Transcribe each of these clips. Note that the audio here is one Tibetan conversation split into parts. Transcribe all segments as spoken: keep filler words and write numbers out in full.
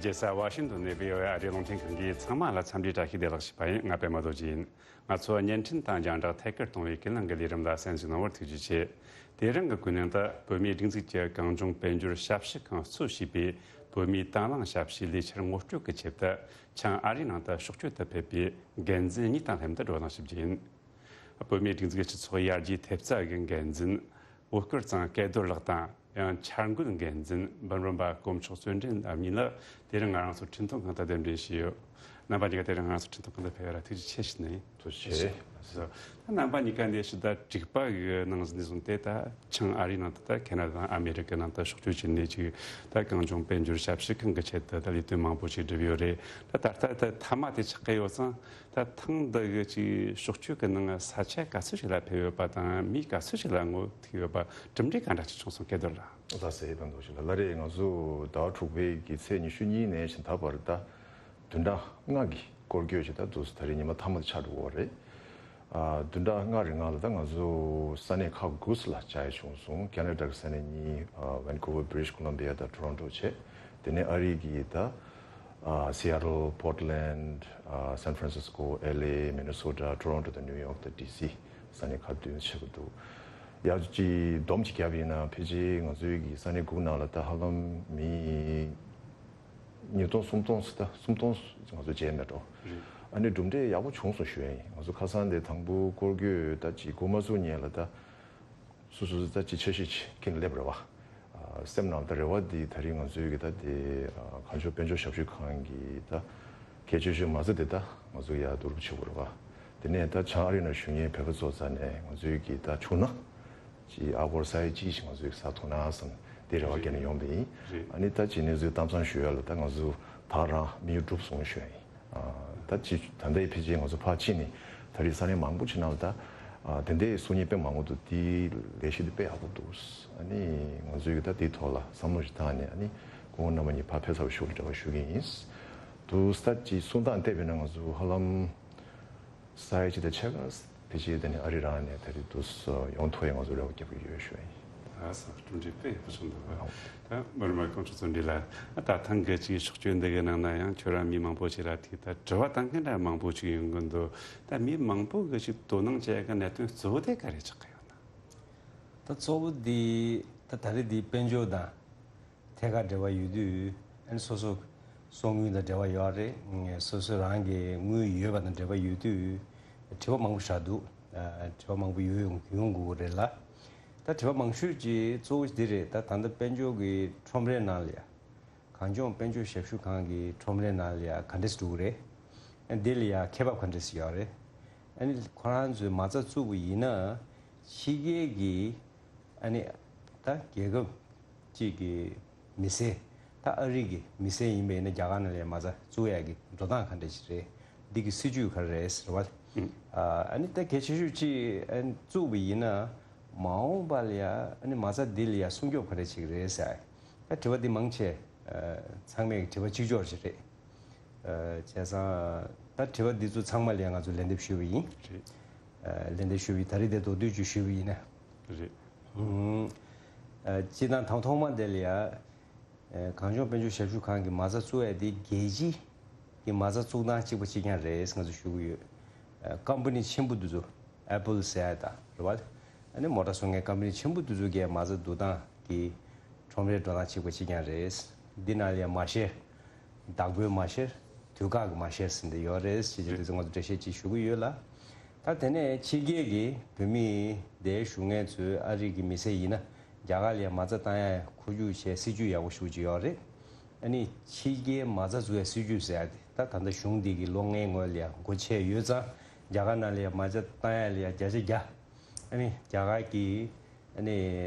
རྒྱལ་ས་ཝ་ཤིང་ཏོན་ནས་བྷི་ཨོ་ཨེ་ཨ་རིའི་རླུང་འཕྲིན་ཁང་གིས་ཚང་མ་ལ་འཚམས་འདྲི་བཀྲ་ཤིས་བདེ་ལེགས་ཞུས་པ་ཡིན། ང་པད་མ་རྡོ་རྗེ་ཡིན། ང་ཚོ་བརྙན་འཕྲིན་དང་རྒྱང་བསྒྲགས་ཐད་ཀར་གཏོང་བའི་ཀུན་གླེང་གི་ལས་རིམ་ལ་གསན་གཟིགས་གནང་བར་ཐུགས་རྗེ་ཆེ། དེ་རིང་གི་ཀུན་གླེང་དུ་བོད་མིའི་སྒྲིག་འཛུགས་ཀྱི་གངས་ལྗོངས་དཔལ་འབྱོར་ཞབས་ཞུ་ཁང་གཙོས་བྱས་པའི་བོད་མིའི་དྭང་བླངས་ཞབས་ཞུའི་ལས་འཆར་ངོ་སྤྲོད་ཀྱི་ཆེད་དུ་བྱང་ཨ་རིའི་ནང་དུ་ཕྱོགས་བསྐྱོད་དུ་ཕེབས་པའི་འགན་འཛིན་གཉིས་དང་ལྷན་དུ་བགྲོ་གླེང་ཞུ་རྒྱུ་ཡིན། བོད་མིའི་སྒྲིག་འཛུགས་སྤྱི་ཚོགས་ཡར་རྒྱས་ཐེབས་རྩ་གི་འགན་འཛིན་བོད་སྐོར་གཙང་སྐལ་རྡོར་ལགས་དང་། ཡང་འཆར་འགོད་འགན་འཛིན་འབུམ་རམས་པ་དཀོན་མཆོག་བརྩོན་འགྲུས་ལགས་གཉིས་ལ་དེ་རིང་ང་རང་ཚོ་འཕྲིན་གཏོང་ཁང་དུ་གདན་འདྲེན་ཞུས་ཡོད། རྣམ་པ་གཉིས་ཀ་དེ་རིང་ང་རང་ཚོ་འཕྲིན་གཏོང་ཁང་དུ་ཕེབས་ཡོད་ལ་ཐུགས་རྗེ་ཆེ་ཞུ་ནི་ཡིན། ཐུགས་རྗེ་ཆེ། ད་རྣམ་པ་གཉིས་ཀ་འདས་ཕྱི་ཟླ་དྲུག་པ་གི་ནང་ཟིན་ནས་བཟུང་སྟེ་ད་བྱང་ཨ་རིའི་ནང་དུ་ད་ཁེ་ན་ཌ་དང་ཨ་མེ་རི་ཀའི་ནང་དུ་ཕྱོགས་བསྐྱོད་བྱས་ནས་ཅིག་ད་གངས་ལྗོངས་དཔལ་འབྱོར་ཞབས་ཞུ་ཁང་གི་ཆེད་དུ་ད་ལས་དོན་མང་པོ་ཞིག་བསྒྲུབས་ཡོད་རེད། ད་ད་ལྟ་ད་མཐའ་མ་དེ་ཆགས་ཀྱི་ཡོད་ཙང་། ད་ཐེངས་འདི་གི་ཅིག་ཕྱོགས་བསྐྱོད་ཀྱི་ནང་ས་ཆ་ག་ཚོད་ཞིག་ལ་ཕེབས་ཡོད་པ་དང་མི་ག་ཚོད་ཞིག་ལ་ངོ་ཐུག་ཡོད་པ་གྲུབ་འབྲས་ག་འདྲ་ཅིག་བྱུང་སོང་སྐལ་རྡོར་ལགས། ལགས་སེ་ཕན་ཐོགས་ཤིག་ལ་ལ་རེད། ང་ཚོ་ཟླ་བ་དྲུག་པའི་གི་ཚེས་ཉི་ཤུ་གཉིས་ནས་བཞིན་ད་བར་ད་བདུན་ཕྲག་ལྔ་གི་སྐོར་སྐྱོད་ཅིག་ད་འདུག་ད་རེས་ཉི་མ་མཐའ་མ་དེ་ཆགས་འགྲོ་གི་ཡོད་རེད། ཨ་བདུན་ཕྲག་ལྔ་རིང་ལ་ད་ང་ཚོ་ས་གནས་ཁག་དགུ་ལ་བཅར་ཡ་བྱུང་སོང་། ཁེ་ན་ཌ་གི་ས་གནས་གཉིས། ཨ་Vancouver, British Columbia དང་Toronto བྱས། དེ་ནས་ཨ་རི་གི་ད་ཨ་Seattle, Portland, ཨ་San Francisco, L A, Minnesota, Toronto དང་New York དང་D C ས་གནས་ཁག་བདུན་ཆགས་ཀྱི་འདུག་ཡག་ཅིག་སྡོམ་ཅིག་བརྒྱབ་ཡིན་ན་ཕལ་ཆེར་ང་ཚོའི་གི་ས་གནས་དགུ་ནང་ལ་ད་ཧ་ལམ་མི་ཉིས་སྟོང་སུམ་སྟོང་ཙམ་ད་སུམ་སྟོང་ང་ཚོ་མཇལ་མེད་འགྲོ། རེད། ཨ་ནི་གྲུབ་འབྲས་ཡག་པོ་བྱུང་སོང་ཞུ་ཡ་ཡིན། ང་ཚོ་ཁ་སང་དེ་དང་པོ་སྐོར་སྐྱོད་ད་ཅིག་འགོ་མ་བཙུགས་སྔོན་ལ་ད་སོ་སོ་ད་ཅིག་འཆར་གཞི་ཅིག་ཁྱེར་ནས་སླེབས་རེད་བ། ཨ་སེམས་ནང་ད་རེ་བ་འདི་ད་རིང་ང་ཚོའི་གི་ད་དེ་ཨ་གངས་ལྗོངས་དཔལ་འབྱོར་ཞབས་ཞུ་ཁང་གི་ད་གལ་ཆེ་ཤོས་མ་རྩ་དེ་ད་ང་ཚོ་ཡར་བསྡུ་རུབ་བྱེད་དགོས་རེད་བ། དེ་ནས་ད་བྱང་ཨ་རི་ནང་བཞུགས་མཁན་བོད་པ་ཚོ་རྩ་ནས་ང་ཚོའི་གི་ད་བྱུང་ན། ཅིག་ཨ་སྒོར་ས་ཡ་གཅིག་ཞིག་ང་ཚོས་ཟ་ཐུབ་ན་བསམ་དེ་རེ་བ་རྒྱག་ནས་ཡོང་བ་ཡིན། རེད། ཨ་ནི་ད་ཅིག་གནས་ཚུལ་གཏམ་བཟང་ཞུ་ཡ་ལ་ད་ང་ཚོ་ད་རང་དམིགས་ཡུལ་འགྲུབ་སོང་ཞུ་ཡ་ཡིན། ཨ་ད་ཅིག་ད་ལྟའི་ཕལ་ཆེར་ང་ཚོ་ཕར་ཕྱིན་ནས་ད་རེས་ས་གནས་མང་པོ་ཅིག་ནང་ལ་ད་ཨ་དེ་འདྲའི་གསུང་མཁན་དཔེ་མང་པོ་འདུག་དེའི་ལས་གཞི་དེ་དཔེ་ཡག་པོ་འདུག་ཨ་ནི་ང་ཚོས་ད་དེའི་ཐོག་ལ་བསམ་བློ་ཞིག་བཏང་ནས་ཨ་ནི་སྐུ་ངོ་རྣམ་པ་གཉིས་ཕར་ཕེབས་ཚར་བའི་ཤུགས་ལ་འབྲེལ་བ་ཞུ་གི་ཡིན། འདུག་ས་ཅིག་གསུང་སྟངས་བལྟས་པས་ན་ང་ཚོ་ཧ་ལམ། ས་ཡ་གཅིག་དང་ཕྱེད་ཀ་ཕལ་ཆེར་དེ་ནི་ཨ་རི་རང་ནས་ད་རེས་འདུག་སེ་ཡོང་ཐུབ་ཡ་ང་ཚོ་རེ་བ་རྒྱག་གི་ཡོད་ཞུ་ཡ་ཡིན། ཨ་ས་གྲུབ་འབྲས་དཔེ་ཡག་པོ་བྱུང་འདུག་ཨ། ད་མར་མར་དཀོན་མཆོག་བརྩོན་འགྲུས་ལགས། ཨ་ད་ཐེངས་འགའ་ཅིག་ཕྱོགས་བསྐྱོད་འདི་གའི་ནང་ན་ཡང་ཁྱོད་རང་མི་མང་པོ་ཞིག་ལ་ཐུག་ད་དྲི་བ་བཏང་མཁན་འདྲ་མང་པོ་ཞིག་ཡོང་གི་འདུག་ད་མི་མང་པོ་གིས་ཅིག་དོ་སྣང་བྱེད་ཡ་གི་གནད་དོན་གཙོ་བོ་དེ་ག་རེ་ཆགས་ཀྱི་ཡོད་ན། ད་གཙོ་བོ་འདི་ད་ད་རེས་འདི་དཔལ་འབྱོར་དང་། ཐད་ཀར་འབྲེལ་བ་ཡོད་དུས་ཨ་ནི་སོ་སོ་གསོག་དངུལ་དང་འབྲེལ་བ་ཡོད་རེད། སོ་སོ་རང་གི་དངུལ་ཡོད་པ་དང་འབྲེལ་བ་ཡོད་དུས་དྲི་བ་མང་པོ་ཞིག་འདུག་དྲི་བ་མང་པོ་ཡོང་ཡོང་དགོས་ཀྱི་རེད་ལ། ད་དྲི་བ་མང་ཤོས་ཀྱི་གཙོ་བོ་འདི་རེད། ད་ད་ལྟ་དཔལ་འབྱོར་གྱི་ཁྲོམ་རའི་ནང་ལ་ཡ་གངས་ལྗོངས་དཔལ་འབྱོར་ཞབས་ཞུ་ཁང་གི་ཁྲོམ་རའི་ནང་ལ་ཡ་ག་འདྲས་འགྲོ་གི་རེད། ཨ་འདི་ལ་ཡ་ཁེ་བབ་ག་འདྲས་ཡོད་རེད། ཨ་ནི་ཁོ་རང་ཚོས་མ་རྩ་བཙུགས་པ་ཡིན་ན་ཕྱི་རྒྱལ་གྱི་ཨ་ནི་ད་རྒྱལ་ཁབ་གཅིག་གི་མི་སེར། ད་ཨ་རི་གི་མི་སེར་ཡིན་པ་ཡིན་ན་རྒྱ་གར་ནང་ལ་མ་རྩ་བཙུགས་ཡག་གི་འགྲོ་སྟངས་ག་འདྲ་ཞིག་རེད། འདི་གི་སྲིད་ཇུས་ག་རེ་རེད་ཟེར་བ། ཨ་ནི་ད་གལ་ཆེ་ཤོས་གཅིག་ཨ་ནི་བཙུགས་པ་ཡིན་ན་མ་འོངས་པ་ལ་ཡ་ཨ་ནི་མ་རྩ་འདི་ལ་ཡ་སྲུང་སྐྱོབ་ག་རེ་བྱེད་ཀྱི་རེད་ཟེར། ད་དྲི་བ་འདི་མང་ཆེ་ཚང་མས་དྲི་བ་གཅིག་ལྕོགས་ཅིག་རེད། བྱས་ཙང་ད་དྲི་བ་འདི་ཚོ་ཚང་མ་ལ་ཡ་ང་ཚོས་ལན་འདེབས་ཞུས་པ་ཡིན། རེད། ལན་འདེབས་ཞུས་པ་ཡིན། ད་རེས་དེ་མདོར་བསྡུས་ཅིག་ཞུས་པ་ཡིན་ན། རེད། སྤྱིར་བཏང་དང་ཐོག་མ་དེ་ལ་ཡ། གངས་ལྗོངས་དཔལ་འབྱོར་ཞབས་ཞུ་ཁང་གི་མ་རྩ་བཙུགས་ཡ་དེ་རྒྱལ་སྤྱི་གི་མ་རྩ་བཙུགས་སྟངས་གཅིག་པ་གཅིག་རྐྱང་རེད་ང་ཚོས་ཞུ་གི་ཡོད། ཀམ་པ་ནི་ཆེན་པོ་འདི་ཚོ་Apple ཟེར་ཡ་དང་རེད་བ། ཨ་ནི་མོ་ཊ་བཟོ་མཁན་ཀམ་པ་ནི་ཆེན་པོ་འདི་ཚོ་གའི་མ་རྩ་བསྡུ་སྟངས་ཀྱི་ཁྲོམ་རའི་འགྲོ་སྟངས་གཅིག་པ་གཅིག་རྐྱང་རེད། འདི་ནང་ལ་ཡ་མ་ཤེར། བདག་པོའི་མ་ཤེར། དུས་བཀག་གི་མ་ཤེར་ཟེར་འདི་ཡོད་རེད་ཅེས་ཀྱི་དེ་ཚོ་ང་ཚོ་འགྲེལ་བཤད་ཅིག་ཞུ་གི་ཡོད་ལ། ད་དེ་ནས་ཕྱི་རྒྱལ་གྱི་བོད་མི་དེའི་བཞུགས་མཁན་ཚོས་ཨ་རི་གི་མི་སེར་ཡིན་ན་རྒྱ་གར་ལ་ཡ་མ་རྩ་བཏང་ཡ་འཁོར་རྒྱུག་བྱས་སྲིད་ཇུས་ཡག་པོ་ཞེ་པོ་ཅིག་ཡོད་རེད། ཨ་ནི་ཕྱི་རྒྱལ་མ་རྩ་བཙུགས་ཡ་སྲིད་ཇུས་ཟེར་ཡ་དེ་ད་ད་ལྟ་གཞུང་འདི་གི་ལོ་ལྔའི་སྔོན་ལ་ཡ་སྒོ་ཕྱེ་ཡོད་ཙང་རྒྱ་གར་ནང་ལ་ཡ་མ་རྩ་བཏང་ཡ་ལ་ཡ་བརྒྱ་ཆ་བརྒྱ། ཨ་ནི་རྒྱ་གར་གྱི་ཨ་ནི་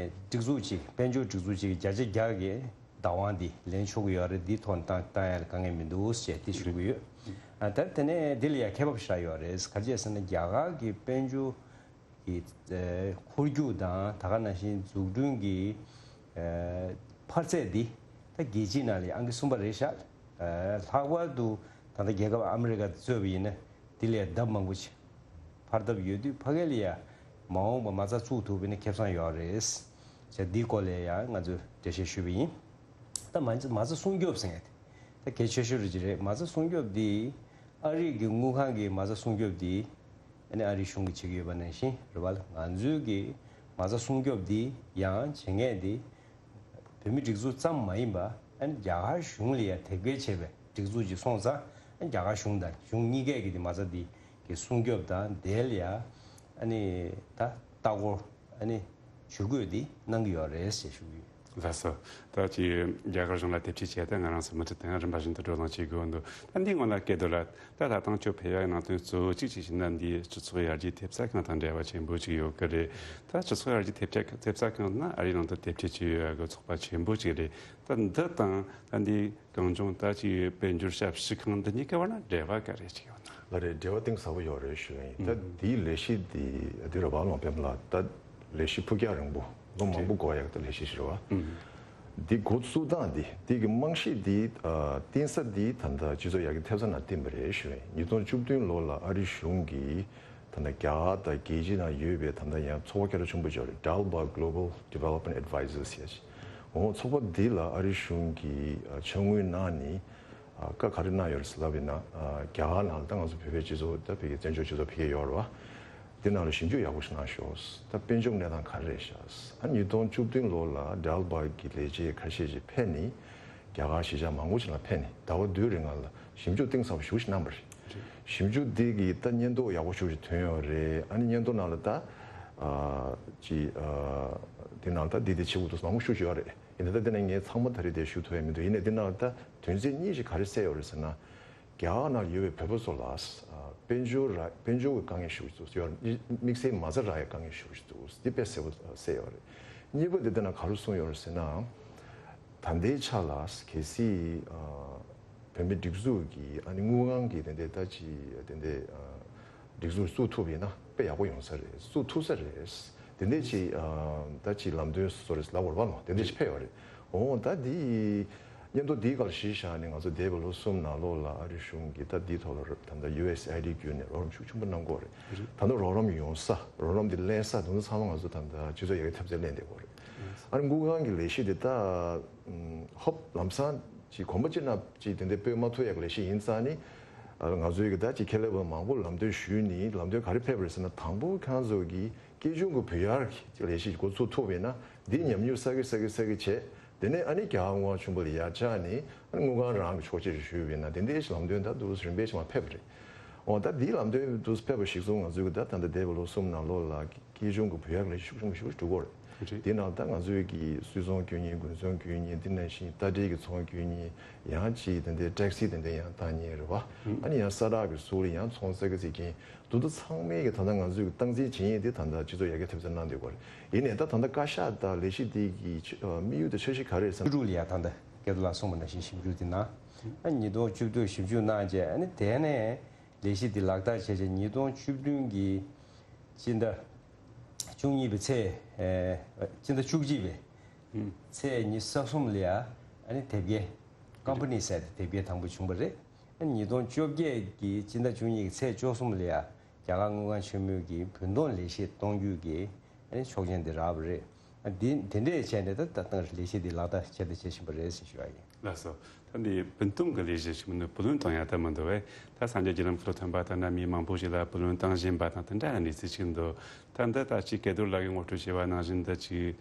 སྒྲིག་འཛུགས་ཅིག་དཔལ་འབྱོར་སྒྲིག་འཛུགས་ཅིག་གི་བརྒྱ་ཆ་བརྒྱ་གི་བདག་དབང་འདི་ལེན་ཆོག་གི་ཡོད་རེད། འདིའི་ཐོག་ནས་བཏང་བཏང་ཡ་ལ་དཀའ་ངལ་མི་འདུག་ཅེས་དེ་ཞུ་གི་ཡོད། ཨ་ད་དེ་ནས་འདི་ལ་ཡ་ཁེ་བབ་ཞེ་དྲག་ཡོད་རེད། ག་རེ་བྱས་ཟེར་ན་རྒྱ་གར་གྱི་དཔལ་འབྱོར་གྱི་ཨ་འཁོར་རྒྱུག་དང་ད་ག་ནང་བཞིན་འཛུགས་སྐྲུན་གྱི་ཨ་འཕར་ཚད་འདི་ད་རྒྱལ་སྤྱིའི་ནང་ལ་ཡ་ཨང་ཀི་གསུམ་པ་རེད་ཤག་ཨ་ལྷག་པར་དུ་ད་ལྟ་རྒྱལ་ཁབ་ཨ་མི་རི་ཀ་དེ་གཙོས་པ་ཡིན་ན། དེ་ལས་ལྡབ་མང་པོ་ཅིག་འཕར་ཐབས་ཡོད་དུས་ཕ་གི་ལ་ཡ་མ་འོངས་པ་མ་རྩ་བཙུགས་ཐུབ་པ་ཡིན་ན་ཁེ་བཟང་ཡོད་རེད། ཅེས་འདིའི་སྐོར་ལ་ཡང་ང་ཚོས་འགྲེལ་བཤད་ཞུས་པ་ཡིན། ད་མ་མ་རྩ་སྲུང་སྐྱོབ་ཟེར་མཁན་དེ་ ད་གལ་ཆེ་ཤོས་རེད་ཅིག་རེད། མ་རྩ་སྲུང་སྐྱོབ་འདི་ཨ་རི་གི་དངུལ་ཁང་གི་མ་རྩ་སྲུང་སྐྱོབ་འདི་ཨ་ནི་ཨ་རི་གཞུང་གིས་བྱེད་ཀྱི་ཡོད་པ་ནང་བཞིན་རེད་བ། ང་ཚོའི་གི་མ་རྩ་སྲུང་སྐྱོབ་འདི་ཡང་བྱེད་མཁན་འདི་བོད་མི་སྒྲིག་འཛུགས་ཙམ་མ་ཡིན་པ་ཨ་ནི་རྒྱ་གར་གཞུང་ལ་ཡང་དེབ་སྐྱེལ་བྱས་པའི་སྒྲིག་འཛུགས་ཅིག་སོང་ཙང་ཨ་ནི་རྒྱ་གར་གཞུང་དང་གཞུང་གཉིས་ཀས་ཀྱི་འདི་མ་རྩ་འདི་གི་སྲུང་སྐྱོབ་དང་དེ་ལ་ཡང་ཨ་ནི་ད་ལྟ་སྐོར་ཨ་ནི་ཇུས་འགོད་འདི་གནང་གི་ཡོད་རེད་ཞེས་ཞུ་གི་ཡོད། ལགས་སོ། ད་ཅིག་རྒྱ་གར་གཞུང་ལ་དེབ་སྐྱེལ་བྱས་ཏེ་ང་རང་ཚོ་མུ་མཐུད་དེ་རིམ་པ་བཞིན་དུ་བགྲོ་གླེང་བྱེད་དགོས་འདུག་ད་འདི་སྔོན་ལ་སྐལ་རྡོར་ལགས། ད་ད་ཐེངས་ཁྱོད་ཕེབས་ཡག་ནང་དོན་གཙོ་བོ་གཅིག་ཅིག་བྱས་ན་འདི་སྤྱི་ཚོགས་ཡར་རྒྱས་ཐེབས་རྩ་ཁང་དང་འབྲེལ་བ་ཆེན་པོ་ཅིག་ཡོད་ཀྱི་རེད། ད་སྤྱི་ཚོགས་ཡར་རྒྱས་ཐེབས་རྩ་ཐེབས་རྩ་ཁང་ན་ཨ་རིའི་ནང་དུ་དེབ་སྐྱེལ་བྱས་ཡོད་ཡག་གི་ཚོགས་པ་ཆེན་པོ་ཅིག་རེད། ད་འདི་དང་ད་འདི་གངས་ལྗོངས་ད་ཅིག་དཔལ་འབྱོར་ཞབས་ཞུ་ཁང་འདི་གཉིས་ཀའི་བར་ན་འབྲེལ་བ་ག་རེ་ཅིག་ཡོད་ན། ལགས་རེད། འབྲེལ་བ་གཏིང་ཟབ་པོ་ཡོད་རེད་ཞུ་ཡ་ཡིན། ད་འདིའི་ལས་གཞི་འདི་འདི་རེད་བ། ལོང་པེམ་ལགས་ད་ལས་གཞི་ཕུགས་རྒྱང་རིང་པོ་ལོ་མང་པོ་འགོར་ཡག་ད་ལས་གཞི་ཞིག་རེད་བ། འདི་འགོ་བཙུགས་སྟངས་འདི་འདི་གི་རྨང་གཞི་འདི་ཨ་བཏིང་ས་འདི་ད་ལྟ་སྤྱི་ཚོགས་ཡར་རྒྱས་ཐེབས་རྩ་ནང་བཏིང་པ་རེད་ཞུ་ཡ་ཡིན། ཉིས་སྟོང་བཅུ་བདུན་ལོ་ལ་ཨ་རི་གཞུང་གིས་ད་ལྟ་རྒྱ་གར་དང་རྒྱལ་སྤྱི་ནང་ཡོད་པའི་ད་ལྟ་ཡང་ཚོགས་པ་སྐད་གྲགས་ཆེན་པོ་ཅིག་ཡོད་རེད། ཌལ་བྷག་Global Development Advisors ཟེར་ཡ་ཅིག་འོ་ཚོགས་པ་འདི་ལ་ཨ་རི་གཞུང་གིས་ཨ་ཕྱག་དངུལ་གནང་ནས་ཨ་བཀའ་ག་རེ་གནང་ཡོད་རེད་ཟེར་ལབ་ཡིན་ན། ཨ་རྒྱ་གར་ནང་ལ་ད་ང་ཚོ་བོད་པའི་སྤྱི་ཚོགས་ད་བོད་ཀྱི་བཙན་བྱོལ་སྤྱི་ཚོགས་བོད་སྐད་ཡོད་རེད་བ། འདི་ནང་ལ་ཞིབ་འཇུག་ཡག་པོ་ཞིག་གནང་ཤོག་ད་དཔལ་འབྱོར་གནས་སྟངས་ག་རེ་རེད་ཤག་ཨ་ཉིས་སྟོང་བཅུ་བདུན་ལོ་ལ་ཌལ་བྷག་གི་ལས་བྱེད་ཁ་ཤས་ཅིག་ཕེབས་ནས་རྒྱ་གར་གཞིས་ཆགས་མང་པོ་ཞིག་ལ་ཕེབས་ནས་ཟླ་བ་བདུན་རིང་ལ་ཞིབ་འཇུག་གཏིང་ཟབ་པོ་ཞེ་པོ་ཞིག་གནང་པ་རེད། ཞིབ་འཇུག་འདི་གིས་ད་སྙན་ཐོ་ཡག་པོ་ཞེ་པོ་ཞིག་ཐོན་ཡོད་རེད། ཨ་ནི་སྙན་ཐོ་ནང་ལ་ད་ཨ་ཅིག་ཨ་འདི་ནང་ལ་ད་འདི་འདི་བྱེད་དགོས་འདུག་མང་པོ་ཞེ་པོ་ཞིག་ཡོད་རེད། ཡིན་ན་ད་འདི་ནས་ངས་ཚང་མ་ད་རེས་དེ་ཞུ་ཐུབ་ཡ་མི་འདུག་ཡིན་ནའི་འདི་ནང་ལ་ད་དོན་ཚན་གཉིས་ཤིག་ག་རེ་གསལ་ཡོད་རེད་ཟེར་ན། རྒྱ་གར་ནང་ཡོད་པའི་བོད་པ་ཚོ་ལ་ཨ་དཔལ་འབྱོར་ར་དཔལ་འབྱོར་གྱི་དཀའ་ངལ་ཞེ་པོ་ཞིག་འདུག་དམིགས་བསལ་མ་རྩ་རག་ཡ་དཀའ་ངལ་ཞེ་པོ་ཞིག་འདུག་འདི་དཔེ་གསལ་པོ་གསལ་ཡོད་རེད། གཉིས་པ་འདི་འདི་ནང་ག་རེ་གསུངས་ཡོད་རེད་ཟེར་ན། ད་ལྟའི་ཆ་ལ་གལ་སྲིད་ཨ་བོད་མིའི་སྒྲིག་འཛུགས་ཀྱི་ཨ་ནི་དངུལ་ཁང་གི་དེ་འདྲའི་ད་ཅི་དེ་འདྲའི་ཨ་སྒྲིག་འཛུགས་བཙུགས་ཐུབ་ཡིན་ན་དཔེ་ཡག་པོ་ཡོང་ས་རེད། བཙུགས་ཐུབ་ས་རེད། དེ་འདྲའི་ཅི་ཨ་ད་ཅི་ལམ་སྟོན་བཟོ་རེད་ལབ་དགོས་རེད་པ། ལོ་དེ་འདྲའི་ཅི་ཕེབས་ཡོད་རེད། འོ་ད་འདི་སྙན་ཐོ་འདིའི་སྐོར་གཞི་བཞག་ནས་ང་ཚོ་འདས་པའི་ལོ་གསུམ་ནང་ལོགས་ལ་ཨ་རི་གཞུང་གིས་ད་འདིའི་ཐོག་ལ་ད་ལྟ་ཡུ་ཨེས་ཨེ་ཌི་བརྒྱུད་ནས་རོགས་རམ་ཤུགས་ཆེན་པོ་གནང་གི་ཡོད་རེད། ད་ལྟ་རོགས་རམ་ཡོང་ས་རོགས་རམ་འདི་ལེན་ས་དེ་ཚོ་ཚང་མ་ང་ཚོ་ད་ལྟ་སྤྱི་ཚོགས་ཡར་རྒྱས་ཐེབས་རྩ་ལེན་བསྡད་ཡོད་རེད། ཨ་ནི་དངུལ་ཁང་གི་ལས་གཞི་འདི་ད་ཧོབ་ལམ་སང་ཅིག་གོམ་པ་གཅིག་ན་ཅིག་དེ་འདྲའི་སྤོས་མ་ཐུབ་ཡག་གི་ལས་གཞི་ཡིན་ཙང་ནི། ང་ཚོའི་གི་ད་ཅིག་ཁེ་ལས་པ་མང་པོ་ལམ་སྟོན་ཞུས་ནི་ལམ་སྟོན་ག་རེ་ཕེབས་པ་རེད་ཟེར་ན། དང་པོ་ཁྱེད་རང་ཚོ་གི་སྐྱེ་ཆུང་གི་བུད་ཡར་གྱི་ལས་གཞི་འགོ་ཚུགས་ཐུབ་པ་ཡིན་ན་འདིའི་ཉམས་མྱོང་བསགས་ཀྱི་བསགས་ཀྱི་བསགས་ཀྱི་བྱས། དེ་ནས་ཨ་ནི་རྒྱ་གར་དངུལ་ཁང་ཆེན་པོ་ལ་ཡར་བཅར་ནས་ཨ་ནི་དངུལ་ཁང་རང་གི་ཕྱོགས་ཆས་ཞིག་ཞུས་པ་ཡིན་ན་དེ་འདྲའི་ལམ་སྟོན་ད་འདུག་རིམ་པས་ཞིག་མར་ཕེབས་པ་རེད། འོ་ད་འདིའི་ལམ་སྟོན་འདུག་ཕེབས་པ་གཞིར་བཟུང་ང་ཚོའི་གི་ད་ད་ལྟ་འདས་པའི་ལོ་གསུམ་ནང་ལོགས་ལ་སྐྱེ་ཆུང་གི་བུད་ཡར་ལས་གཞི་ཤུགས་ཆེན་པོ་ཞིག་སྒྲུབ་ཀྱི་ཡོད་རེད། རེད། དེ་ནང་ད་ང་ཚོའི་གི་སུད་ཚོང་བསྐྱོན་མཁན་དགུན་ཚོང་བསྐྱོན་མཁན་དེ་ནང་བཞིན་རྟ་དྲེལ་གྱི་ཚོང་བསྐྱོན་མཁན་ཡང་ཅིག་དེ་འདྲའི་ཊེག་སི་དེ་འདྲ་ཡང་བཏང་མཁན་རེད་བ། ཨ་ནི་ཡང་ས་བྲག་གི་ཟུར་ལ་ཡང་ཚོང་རྩེ་གི་རྩེ་མཁན་དེ་ཚོ་ཚང་མས་གི་ད་ལྟ་ང་ཚོའི་གི་སྟངས་འཛིན་བྱེད་མཁན་དེ་ད་ལྟ་སྤྱི་ཚོགས་ཡར་རྒྱས་ཐེབས་རྩ་གནང་བསྡད་ཡོད་རེད། ཡིན་ནའི་ད་ད་ལྟ་བཀའ་ཤག་དང་ལས་གཞི་དེ་གི་ཆ་དམིགས་ཡུལ་དང་འཆར་གཞི་ག་རེ་རེད་ཟེར་ན། ཀྲུག་ལ་ཡང་ད་ལྟ་སྐལ་རྡོར་ལགས་གསུངས་པ་ནང་བཞིན་ཞིབ་འཇུག་དེ་གནང་། ཨ་ཉིས་སྟོང་བཅུ་དྲུག་ཞིབ་འཇུག་གནང་རྗེས་ཨ་ནི་དེ་ནས་ལས་གཞི་འདི་ལག་བསྟར་བྱས་རྗེས་ཉིས་སྟོང་བཅུ་བདུན་གྱི་སྤྱི་ཟླ་བཅུ་གཉིས་པའི་ཚེས་ཨེ་སྤྱི་ཟླ་བཅུ་གཅིག་པའི་ཚེས་ཉི་ཤུ་རྩ་གསུམ་ལ་ཡ་ཨ་ནི་དེབ་སྐྱེལ་ཀམ་པ་ནི་ཟེར་ཏེ་དེབ་སྐྱེལ་དང་པོ་བྱུང་བ་རེད། ཨ་ནི་ཉིས་སྟོང་བཅོ་བརྒྱད་ཀྱི་སྤྱི་ཟླ་བཅུ་གཉིས་ཀྱི་ཚེས་བཅུ་གསུམ་ལ་ཡ་རྒྱ་གར་དངུལ་ཁང་ཆེན་མོའི་གི་བུན་གཏོང་ལས་གཞི་གཏོང་རྒྱུའི་གི་ཨ་ནི་ཆོག་མཆན་དེ་རག་པ་རེད། ཨ་དེ་དེ་འདྲས་བྱས་ནས་ད་ད་ལྟ་ལས་གཞི་འདི་ལག་བསྟར་བྱས་དང་བྱེད་བཞིན་པ་རེད་ཟེར་ཞུ་བ་ཡིན། ལགས་སོ། ད་འདི་བུན་གཏོང་གི་ལས་གཞི་ཞིག་མིན་འདུག་བུ་ལོན་གཏོང་ཡག་ད་མི་འདུག་བས། ད་སངས་རྒྱས་བརྒྱུད་ལམ་ཁུལ་ཐོན་པ་ལྟར་ན་མི་མང་པོ་ཞིག་ལ་བུ་ལོན་བཏང་བཞིན་པ་དང་དེ་འདྲ་གནས་ཚུལ་ཞིག་འདུག་ད་འདི་ད་ཅིག་སྐལ་རྡོར་ལགས་ཀྱིས་ངོ་སྤྲོད་བྱས་པ་ནང་བཞིན་ད་ཅིག་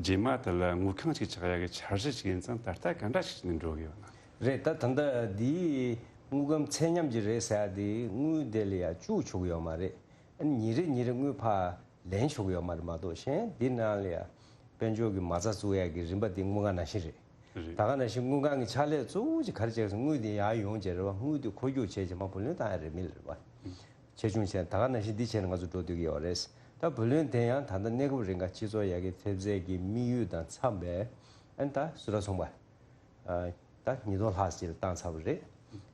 རྗེས་མ་དེ་ལ་དངུལ་ཁང་ཅིག་ཆགས་ཡག་གི་འཆར་གཞི་ཞིག་ཡིན་ཙང་ད་ལྟ་ག་འདྲ་ཞིག་ནས་འགྲོ་གི་ཡོད་ན། རེད། ད་ད་ལྟ་འདི་དངུལ་ཁང་ཚད་མཉམ་གྱི་རེད་ཟེར་ཡག་འདི་དངུལ་དེ་ལ་ཡ་བཅུག་ཆོག་གི་ཡོད་མ་རེད། ཨ་ནི་ཉིན་རེ་ཉིན་རེ་དངུལ་ཕར་ལེན་ཆོག་གི་ཡོད་མ་རེད། མ་གཏོགས་གཞན་འདི་ནང་ལ་ཡ་དཔལ་འབྱོར་གྱི་མ་རྩ་བཙུགས་ཡག་གི་རིམ་པ་འདི་དངུལ་ཁང་ནང་བཞིན་རེད། རེད། ད་ག་ནང་བཞིན་དངུལ་ཁང་གི་ཕྱག་ལས་གཙོ་བོ་ཅིག་ག་རེ་བྱས་ཟེར་དངུལ་འདི་ཡར་ཡོང་བྱས་རེད་བ། དངུལ་འདི་འཁོར་རྒྱུག་བྱས་བྱས་མར་བུ་ལོན་བཏང་ཡག་རེད་མི་རེད་བ། ཆེ་ཆུང་བྱས་ད་ག་ནང་བཞིན་འདི་བྱས་ནས་ང་ཚོ་འགྲོ་སྡོད་ཀྱི་ཡོད་རེད། ད་བུ་ལོན་དེ་ཡང་ད་ལྟ་གནས་སྐབས་རིང་ག་སྤྱི་ཚོགས་ཡར་རྒྱས་ཐེབས་རྩའི་གི་དམིགས་ཡུལ་དང་འཚམས་པའི་ཨ་ནི་ད་སུ་ར་ཚོང་པ་ད་ཉིས་སྟོང་ལྷག་ཅིག་ལ་བཏང་ཚར་བ་རེད།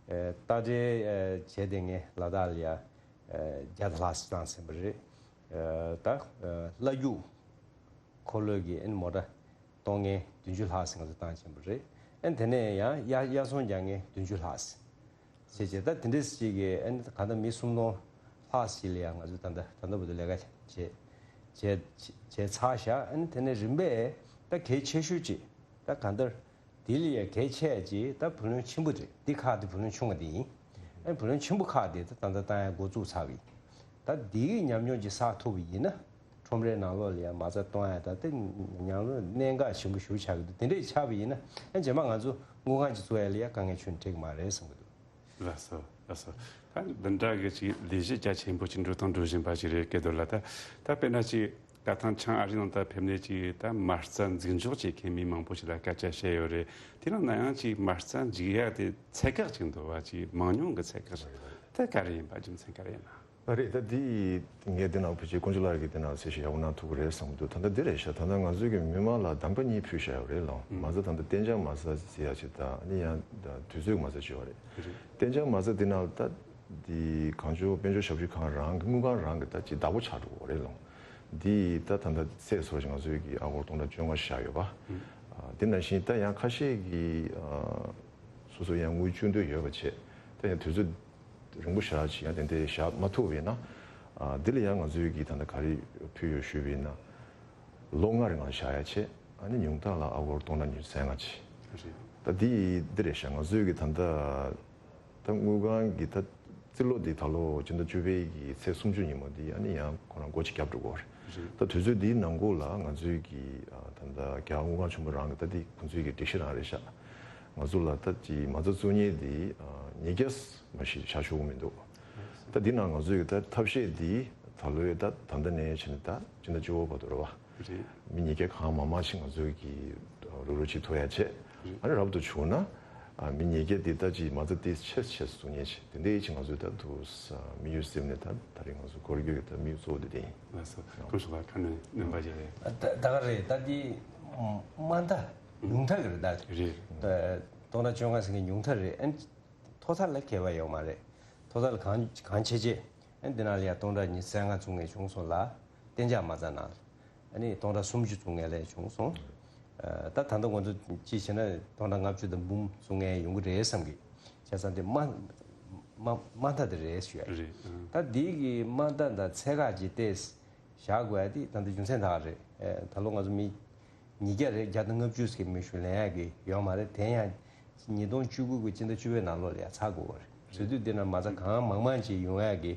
རྟ་དྲེལ་བྱས་བསྡད་མཁན་ལ་དྭགས་ལ་ཡ་བརྒྱ་དང་ལྷག་ཅིག་བཏང་ཟིན་པ་རེད། ད་གླ་རྒྱུག་འཁོར་ལོའི་གི་ཨ་ནི་མོ་ཊ་གཏོང་མཁན་བདུན་ཅུ་ལྷག་ཙམ་ང་ཚོ་བཏང་ཕྱིན་པ་རེད། ཨ་ནི་དེ་ནས་ཡང་དབྱར་དབྱར་ཚོང་རྒྱག་མཁན་བདུན་ཅུ་ལྷག་ཙམ་བྱས་རྗེས་ད་དེ་འདྲས་ཅིག་གིས་ཨ་ནི་གང་ལྟར་མི་སུམ་སྟོང་ལྷག་ཙམ་ལ་ཡང་ང་ཚོས་ད་ལྟ་ད་ལྟ་བར་དུ་ལས་ཀ་བྱས་བྱས་བྱས་ཚར་བཞག་ཨ་ནི་དེ་ནས་རིམ་པས་ད་གལ་ཆེ་ཤོས་ཅིག་ད་གང་ལྟར་ དེ་ལ་ཡ་གལ་ཆེ་ཅིག་ད་བུ་ལོན་ཆེན་པོ་རེད། འདི་ཁག་དེ་བུ་ལོན་ཆུང་བ་དེ་ཡིན། ཨ་བུ་ལོན་ཆེན་པོ་ཁག་དེ་ད་ད་ལྟ་བཏང་ཡ་འགོ་བཙུགས་ཚར་བ་ཡིན། ད་འདིའི་ཉམས་མྱོང་ཅིག་བསགས་ཐུབ་པ་ཡིན་ན། ཁྲོམ་རའི་ནང་ལོགས་ལ་ཡ་མ་རྩ་གཏོང་ཡ་ད་དེ་ཉམས་མྱོང་གནད་འགག་ཆེན་པོ་ཞེ་པོ་ཆགས་ཀྱི་འདུག་དེ་འདྲས་ཆགས་པ་ཡིན་ན་ཨ་རྗེས་མ་ང་ཚོ་དངུལ་ཁང་ཅིག་བཙུགས་ཡ་ལ་ཡ་དཀའ་ངལ་ཁྱོན་ནས་འཕྲད་ཀྱི་མ་རེད་བསམ་གྱི་འདུག་ལགས་སོ། ལགས་སོ། ད་འདི་འདྲ་གི་ཅིག་ལས་གཞི་རྒྱ་ཆེན་པོ་ཅིག་འགྲོ་དང་འགྲོ་བཞིན་པ་ཞིག་རེད། སྐལ་རྡོར་ལགས། ད་ད་དཔེར་ན་ཅིག་ད་ཐེངས་ཆང་ཨ་རིའི་ནང་ད་ཕེབས་ནས་ཅིག་ད་མ་རྩ་འཛུགས་འཇོག་བྱེད་མཁན་མི་མང་པོ་ཞིག་ལ་སྐད་ཆ་བཤད་ཡོད་རེད། དེ་ནང་ན་ཡང་ཅིག་མ་རྩ་འཇུག་ཡ་དེ་ཚད་བཀག་ཅིག་འདུག་བ། ཅིག་མང་ཉུང་གི་ཚད་བཀག་ཅིག་ད་ག་རེ་ཡིན་པ། རྒྱུ་མཚན་ག་རེ་ཡིན་ན། ཨ་རེད། ད་དེ་ངས་དེ་ནང་ཕལ་ཆེར་དཀོན་མཆོག་ལགས་ཀྱིས་དེ་ནང་གསལ་བཤད་ཡག་པོ་གནང་ཐུབ་ཀྱི་རེད་བསམ་གྱི་འདུག་ད་ལྟ་འདི་རེད་ཤག་ད་ལྟ་ང་ཚོའི་གི་མི་མང་ལ་གདམ་ག་གཉིས་ཕུལ་བཞག་ཡོད་རེད་ལགས། ཨང་། མ་རྩ་ད་ལྟ་གཏན་འཇགས་མ་རྩ་ཟེར་ཡ་ཅིག་དང་ཨ་ནི་ཡང་ད་དུས་ཚོད་མ་རྩ་ཅིག་ཡོད་རེད། རེད། གཏན་འཇགས་མ་རྩ་འདི་ནང་ད་འདི་གང་བྱུང་དཔལ་འབྱོར་ཞབས་ཞུ་ཁང་རང་གི་དངུལ་ཁང་རང་གི་ད་ཅིག་བདག་པོ་ཆགས་འགྲོ་གི་རེད་ལགས། འདི་ད་ད་ལྟ་ཚད་བཟོ་ཞིག་ང་ཚོའི་གི་ཨ་སྒོར་སྟོང་ཕྲག་བཅོ་ལྔ་བཞག་ཡོད་པ། ཨང་། ཨ་དེ་ནང་བཞིན་ད་ཡང་ཁ་ཤས་ཀྱིས་ཨ་སོ་སོ་ཡང་དངུལ་བཅོལ་འདོད་ཡོད་པ་བྱས། ད་ཡང་དུས་ཚོད་རིང་པོ་ཞེ་དྲག་ཅིག་ཡང་དེ་འདྲའི་བཞག་མ་ཐུབ་པ་ཡིན་ན། ཨ་འདི་ལ་ཡང་ང་ཚོའི་གི་ད་ལྟ་ག་རེ་ཕུལ་ཡོད་ཞུས་པ་ཡིན་ན། ལོ་ལྔ་རིང་ལ་བཞག་ཡ་བྱས། ཨ་ནི་ཉུང་མཐའ་ལ་ཨ་སྒོར་སྟོང་ཕྲག་ཉི་ཤུ་རྩ་ལྔ་ཅིག་རེད། ད་འདི་འདི་རེད་ཤག་ང་ཚོའི་གི་ད་ལྟ་ད་དངུལ་ཁང་གི་ད་རྩིས་ལོ་འདི་ད་ལོ་སྤྱི་ཟླ་བཅུ་པའི་གི་ཚེས་སུམ་ཅུ་ཉིན་མོ་འདི་ཨ་ནི་ཡང་ཁོ་རང་སྒོ་ཕྱེ་རྒྱབ་འགྲོ་གི་རེད། རེད། ད་དུས་ཚོད་འདིའི་ནང་ལོགས་ལ་ང་ཚོའི་གི་ཨ་ད་ལྟ་རྒྱ་གར་དངུལ་ཁང་ཆེན་པོ་རང་གི་ད་འདི་ཁོང་ཚོའི་གི་སྒྲིག་གཞི་རང་རེད་ཤག་ང་ཚོ་ལ་ད་ཅིག་མ་རྩ་བཙུགས་མཁན་འདི་ཨ་ཉིས་བརྒྱ་མ་ཞིག་བཞག་ཆོག་གི་མི་འདུག་ད་འདི་ནང་ང་ཚོའི་གི་ད་ཐབས་ཤེས་འདི་ད་ལོའི་ད་ད་ལྟ་ནས་བྱས་ནས་ད་སྤྱི་ཟླ་བཅུ་པ་བར་དུ་རེད་བ། རེད། མི་ཉིས་བརྒྱ་གང་མང་མང་ཞིག་ང་ཚོའི་གི་རུག་རུག་ཅིག་ཐུག་ཡ་བྱས། རེད། ཨ་ནི་རབ་ཏུ་བྱུང་ན། ཨ་མི་ཉིས་བརྒྱ་འདི་ལྟ་ཅིག་མ་རྩ་དེ་ཆེ་ཆེ་སུ་ཉེ་ཆེ་དེ་འདྲའི་ཅིག་ང་ཚོའི་ད་དུ་ས་དམིགས་ཡུལ་ཟིན་ནས་ད་ད་རེས་ང་ཚོ་སྐོར་སྐྱོད་ཀྱི་ད་དམིགས་ཡུལ་གཙོ་བོ་དེ་དེ་ཡིན། ལགས་སོ། ཁོང་ཚོ་ལ་ཁ་སྣོན་སྣོན་པ་བྱས་རེད། ད་ད་ག་རེད། ད་འདི་དམའ་མཐའ་ཉུང་མཐའ་གི་རེད་ད། རེད། ད་སྟོང་ཕྲག་བཅོ་ལྔ་ཟེར་མཁན་ཉུང་མཐའ་རེད། ཨ་ནི་མཐོ་མཐའ་ལ་ཁྱད་པར་ཡོད་མ་རེད། མཐོ་མཐའ་ལ་གང་གང་ཆེ་ཆེ། ཨ་ནི་འདི་ནང་ལ་ཡ་སྟོང་ཕྲག་ཉི་ཤུ་རྩ་ལྔ་བཙུགས་མཁན་བྱུང་སོང་ལ། གཏན་འཇགས་མ་རྩ་ནང་ལ། ཨ་ནི་སྟོང་ཕྲག་སུམ་ཅུ་བཙུགས་མཁན་ལས་བྱུང་སོང་། ཨ་ད་ད་ལྟ་ང་ཚོ་ཅིག་བྱས་ན་སྟོང་ཕྲག་ལྔ་བཅུ་དང་འབུམ་བཙུགས་མཁན་ཡོང་གི་རེད་བསམ་གི། བྱས་ཙང་དེ་དམའ་དམའ་དམའ་མཐའ་དེ་རེད་ཞུ་ཡ། རེད། ཨང་། ད་འདི་གི་དམའ་མཐའ་དང་ཚད་བཀག་ཅིག་བལྟས་བཞག་དགོས་ཡ་དེ་ད་ལྟ་རྒྱུ་མཚན་ད་ག་རེད། ཨ་ད་ལོ་ང་ཚོ་མི་ཉིས་བརྒྱ་རེད། བརྒྱ་དང་ལྔ་བཅུ་ཟེར་མི་ཞིག་ལེན་ཡ་གི་ཡོད་མ་རེད། དེ་ཡང་ཉིས་སྟོང་བཅུ་དགུ་གི་སྤྱི་ཟླ་བཅུ་པའི་ནང་ལོགས་ལ་ཡ་ཚར་དགོས་པ་རེད། དེ་དུས་འདི་ན་མ་རྩ་གང་མང་མང་ཅིག་ཡོང་ཡ་གི་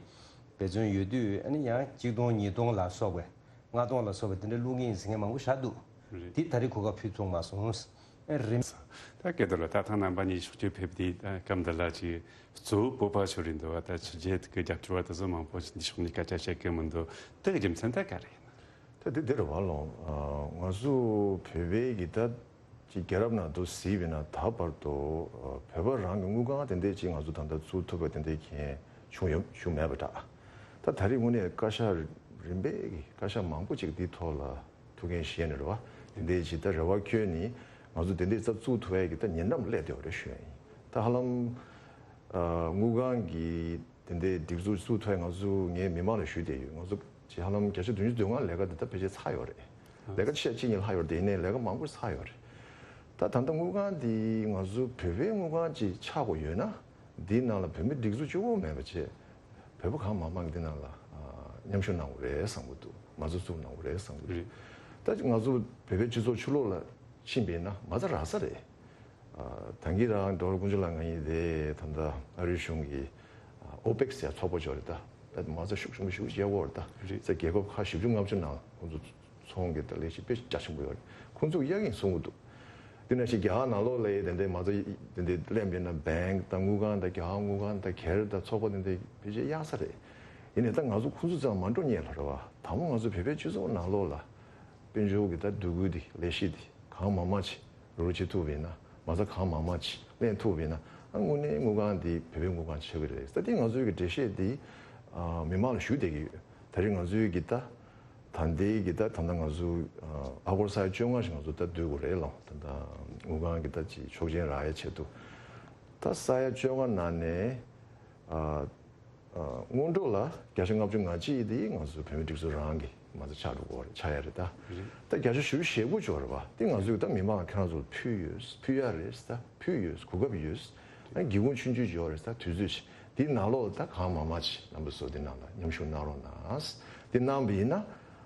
འབད་བརྩོན་ཡོད་དུས། ཨ་ནི་ཡང་གཅིག་སྟོང་ཉིས་སྟོང་ལ་སོགས་པའི་ལྔ་སྟོང་ལ་སོགས་པའི་དེ་འདྲའི་བླུག་མཁན་ཡིན་ཟེར་མཁན་མང་པོ་ཞིག་འདུག་རེད། དེ་ད་རེས་གོ་སྐབས་ཕུལ་ཐུབ་མ་སོང་། ཨེ་རེད། ད་སྐལ་རྡོར་ལགས། ད་ཐེངས་རྣམ་པ་གཉིས་ཕྱོགས་བསྐྱོད་ཕེབས་དུས་ད་སྐབས་འདི་ལ་ཅིག་གཙོ་བོ་བོད་པ་ཚོ་རེད་འདུག་བ། ད་ཕྱི་རྒྱལ་གྱི་རྒྱབ་སྐྱོར་བ་དེ་ཚོ་མང་པོ་ཞིག་འདི་ཕྱོགས་ནས་སྐད་ཆ་བཤད་ཀྱི་མི་འདུག་དེ་གི་རྒྱུ་མཚན་ད་ག་རེ་ཡིན་ན། ད་དེ་འདི་རེད་བ་ལགས། ཨ་ང་ཚོ་བོད་པའི་གི་ད་ཅིག་རྒྱལ་རབས་ནང་དུ་གཟིགས་པ་ཡིན་ན་ད་བར་དུ་ཨ་བོད་པ་རང་གི་དངུལ་ཁང་དེ་འདྲས་ཅིག་ང་ཚོ་ད་ལྟ་བཙུགས་ཐུབ་པ་དེ་འདྲས་མཁན་བྱུང་ཡོད་བྱུང་མེད་པ་འདྲ། ད་ད་རེས་དངོས་གནས་བཀའ་ཤག་རིམ་པས་ཀྱི་བཀའ་ཤག་མང་པོ་ཅིག་འདིའི་ཐོག་ལ་ཐུགས་འགན་བཞེས་ནས་རེད་བ། དེ་འདྲས་ཅིག་ད་རེ་བ་བསྐྱོན་ནས་ང་ཚོ་དེ་འདྲས་རྩ་བཙུགས་ཐུབ་ཡས་ཀྱི་ད་ཉེ་འགྲམ་སླེབས་བསྡད་པ་རེད་ཞུ་ཡ་ཡིན། ད་ཧ་ལམ་ཨ་དངུལ་ཁང་གི་དེ་འདྲའི་སྒྲིག་འཛུགས་བཙུགས་ཐུབ་ཡས་ང་ཚོ་ངས་མི་མང་ལ་ཞུས་བསྡད་ཡོད། ང་ཚོ་ཅིག་ཧ་ལམ་བརྒྱ་ཆ་བདུན་ཅུ་དོན་ལྔ་ལས་ཀ་འདི་ད་ཕལ་ཆེར་ཚར་ཡོད་རེད། ལས་ཀ་ཕྱེད་གཅིག་གཉིས་ལྷག་ཡོད་རེད་དེ། ཡིན་ནའི་ལས་ཀ་མང་པོ་ཚར་ཡོད་རེད། ད་ད་ལྟ་དངུལ་ཁང་འདི་ང་ཚོ་བོད་པའི་དངུལ་ཁང་ཅིག་ཆགས་དགོས་ཡོད་ན། འདིའི་ནང་ལ་བོད་མི་སྒྲིག་འཛུགས་གཅིག་པོ་མེད་པ་བྱས། བོད་པ་གང་མང་མང་འདི་ནང་ལ་ཨ་མཉམ་ཞུགས་གནང་དགོས་རེད་བསམ་གྱི་འདུག་མ་རྩ་བཙུགས་གནང་དགོས་རེད་བསམ་གྱི་འདུག་རེད། ད་ང་ཚོ་བོད་པའི་སྤྱི་ཚོགས་ཕྱི་ལོགས་ལ་ཕྱིན་པ་ཡིན་ན་མ་རྩ་རག་ས་རེད། ཨ་ད་གིན་རང་ཌོག་ཊར་དཀོན་མཆོག་ལགས་ང་གཉིས་དེ་ད་ལྟ་ཨ་རིའི་གཞུང་གི་ཨ་ཨོ་པེག་ཟེར་ཚོགས་པ་ཅིག་ཡོད་རེད་ད། ད་མ་རྩ་ཤུགས་ཆེན་པོ་ཞེ་པོ་ཅིག་གཡར་གྱི་ཡོད་རེད་ད། རེད། ས་རྒྱལ་ཁབ་ཁག་བཞི་བཅུ་ལྔ་བཅུ་ནང་ཁོང་ཚོ་ཚོང་གི་ད་ལས་གཞི་དཔེ་རྒྱ་ཆེན་པོ་ཡོད་རེད། ཁོང་ཚོས་གཡར་གྱི་ཡིན་གསུང་གི་འདུག་དེ་ནང་བཞིན་རྒྱ་གར་ནང་ལོགས་ལ་ཡ་དེ་འདྲའི་མ་རྩ་དེ་འདྲའི་ལེན་པ་ཡིན་ན་བེང་ཀི་དང་དངུལ་ཁང་དང་རྒྱ་གར་དངུལ་ཁང་དང་སྒེར་དང་ཚོགས་པ་དེ་འདྲའི་ཕལ་ཆེར་གཡར་ས་རེད། ཡིན་ནའི་ད་ང་ཚོ་ཁོང་ཚོ་ཚོ་མ་འགྲོ་མཁན་ལ་རེད་བ། དང་པོ་ང་ཚོ་བོད་པའི་སྤྱི་ཚོགས་ནང་ལོགས་ལ་དཔལ་འབྱོར་གྱི་ད་འདུ་འགོད་དེ་ལས་གཞི་དེ་གང་མང་མང་ཅིག་རོགས་བྱེད་ཐུབ་པ་ཡིན་ན། མ་རྩ་གང་མང་མང་ཅིག་ལེན་ཐུབ་པ་ཡིན་ན། ཨ་དངོས་གནས་དངུལ་ཁང་འདི་བོད་པའི་དངུལ་ཁང་ཆགས་ཀྱི་རེད། ད་འདི་ང་ཚོའི་གི་འགྲེལ་བཤད་འདི་ཨ་མི་མང་ལ་ཞུ་བསྡད་ཀྱི་ཡོད། ད་རེས་ང་ཚོའི་གི་ད་ད་ལྟའི་གི་ད་ད་ལྟ་ང་ཚོ་ཨ་ཨ་སྒོར་ས་ཡ་བཅོ་ལྔ་ཞིག་ང་ཚོ་ད་བསྡུ་དགོས་རེད་ལགས། ད་ལྟ་དངུལ་ཁང་གི་ད་ཅིག་ཆོག་མཆན་རག་ཡ་ཆེད་དུ། ད་ས་ཡ་བཅོ་ལྔ་ནང་ནས་ཨ། ཨ་སྔོན་འགྲོ་ལ་བརྒྱ་ཆ་ལྔ་བཅུ་ང་གཅིག་དེ་ང་ཚོ་བོད་མི་སྒྲིག་འཛུགས་རང་གི་མ་རྩ་ཆགས་འགྲོ་གི་ཆགས་ཡ་རེད་ད། རེད། ད་བརྒྱ་ཆ་ཞེ་དགུ་ཅིག་ཡོད་རེད་པ། དེ་ང་ཚོས་ད་མི་མང་ཁྱེད་རང་ཚོར་ཕུལ་ཡོད། ཕུལ་ཡ་རེད་ད། ཕུལ་ཡོད། གོ་སྐབས་ཡོད། ཨ་སྒེའུ་ཁུང་ཆུང་ཆུང་ཅིག་ཡོད་རེད་ད། དུས་ཚོད་ཅིག་དེའི་ནང་ལོགས་ལ་ད་གང་མང་མང་ཅིག་རྣམ་པ་ཚོ་དེ་ནང་ལ་མཉམ་ཞུགས་གནང་རོགས་གནང་། དེ་གནང་བ་ཡིན་ན་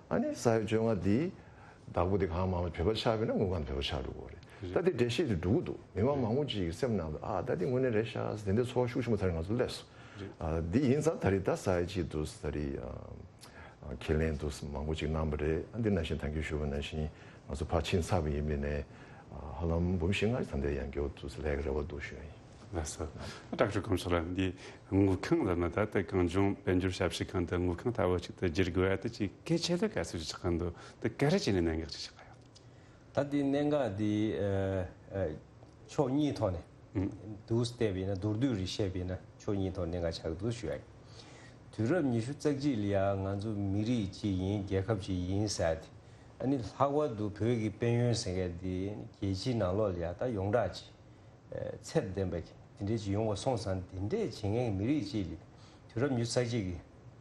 ཨ་ནི་ས་ཡ་བཅོ་ལྔ་དེ་བདག་པོ་དེ་གང་མང་མང་བོད་པ་ཆགས་པ་ཡིན་ན་དངུལ་ཁང་བོད་པ་ཆགས་འགྲོ་གི་རེད། ད་དེ་འགྲེལ་བཤད་དེ་འགྲོ་གི་འདུག་མི་མང་མང་པོ་ཅིག་གི་སེམས་ནང་དུ་ཨ་ད་དེ་དངོས་གནས་རེད་ཤག་དེ་འདྲའི་ཚོར་བ་ཤུགས་ཆེན་པོ་ད་རེས་ང་ཚོ་སླེབས་སོང་། ཨ་འདི་ཡིན་ཙང་ད་རེས་ད་ས་ཡ་གཅིག་འདུག་ད་རེས་ཨ་ཁས་ལེན་འདུག་མང་པོ་ཅིག་གནང་བ་རེད། ཨ་འདི་ནང་བཞིན་ད་གིན་ཞུས་པ་ནང་བཞིན་ང་ཚོ་ཕར་ཕྱིན་ཚར་བ་ཡིན་པ་ནས་ཧ་ལམ་འབུམ་བཞི་ལྔ་ད་ལྟ་ཡང་སྐྱོར་འདུག་ལས་ཀ་རེ་བ་འདུག་ཞུ་ཡ་ཡིན། ལགས་སོ། ཌོག་ཊར་ཀོང་ཚོགས་ལགས། འདི་དངུལ་ཁང་ལ་ན་ད་ལྟ་གངས་ལྗོངས་དཔལ་འབྱོར་ཞབས་ཞུ་ཁང་དུ་དངུལ་ཁང་ལྟ་བུ་ཅིག་ཏུ་བསྒྱུར་དགོས་ཡ་དེ་ཅིག་གལ་ཆེ་ལ་གལ་སྲིད་ཅིག་ཆགས་ཀྱི་འདུག་དེ་ག་རེ་བྱས་ནས་གནད་འགག་ཅིག་ཆགས་ཀྱི་ཡོད། ད་དེ་གནད་འགག་དེ་ཕྱོགས་གཉིས་ཐོག་ནས་འདུག་བལྟས་པ་ཡིན་ན། མདོར་བསྡུས་རེ་བཤད་པ་ཡིན་ན་ཕྱོགས་གཉིས་ཐོག་གནད་འགག་ཆགས་ཀྱི་འདུག་ཞུ་ཡ་ཡིན། དུས་རབས་ཉི་ཤུ་རྩ་གཅིག་ལ་ཡ་ང་ཚོ་མི་རིགས་གཅིག་ཡིན། རྒྱལ་ཁབ་གཅིག་ཡིན་ཟེར་ཡ་དེ། ཨ་ནི་ལྷག་པར་དུ་བོད་ཀྱི་དཔལ་ཡོན་ཟེར་མཁན་དེ་རྒྱལ་སྤྱིའི་ནང་ལོགས་ལ་ཡ་ད་ཡོངས་གྲགས་ཅིག་ཚད་ལྡན་པ་དེ་འདྲས་ཅིག་ཡོང་བ་སོང་ཙང་། དེ་འདྲས་བྱེད་མཁན་གྱི་མི་རིགས་ཅིག་ལ་དུས་རབས་ཉི་ཤུ་རྩ་གཅིག་གི་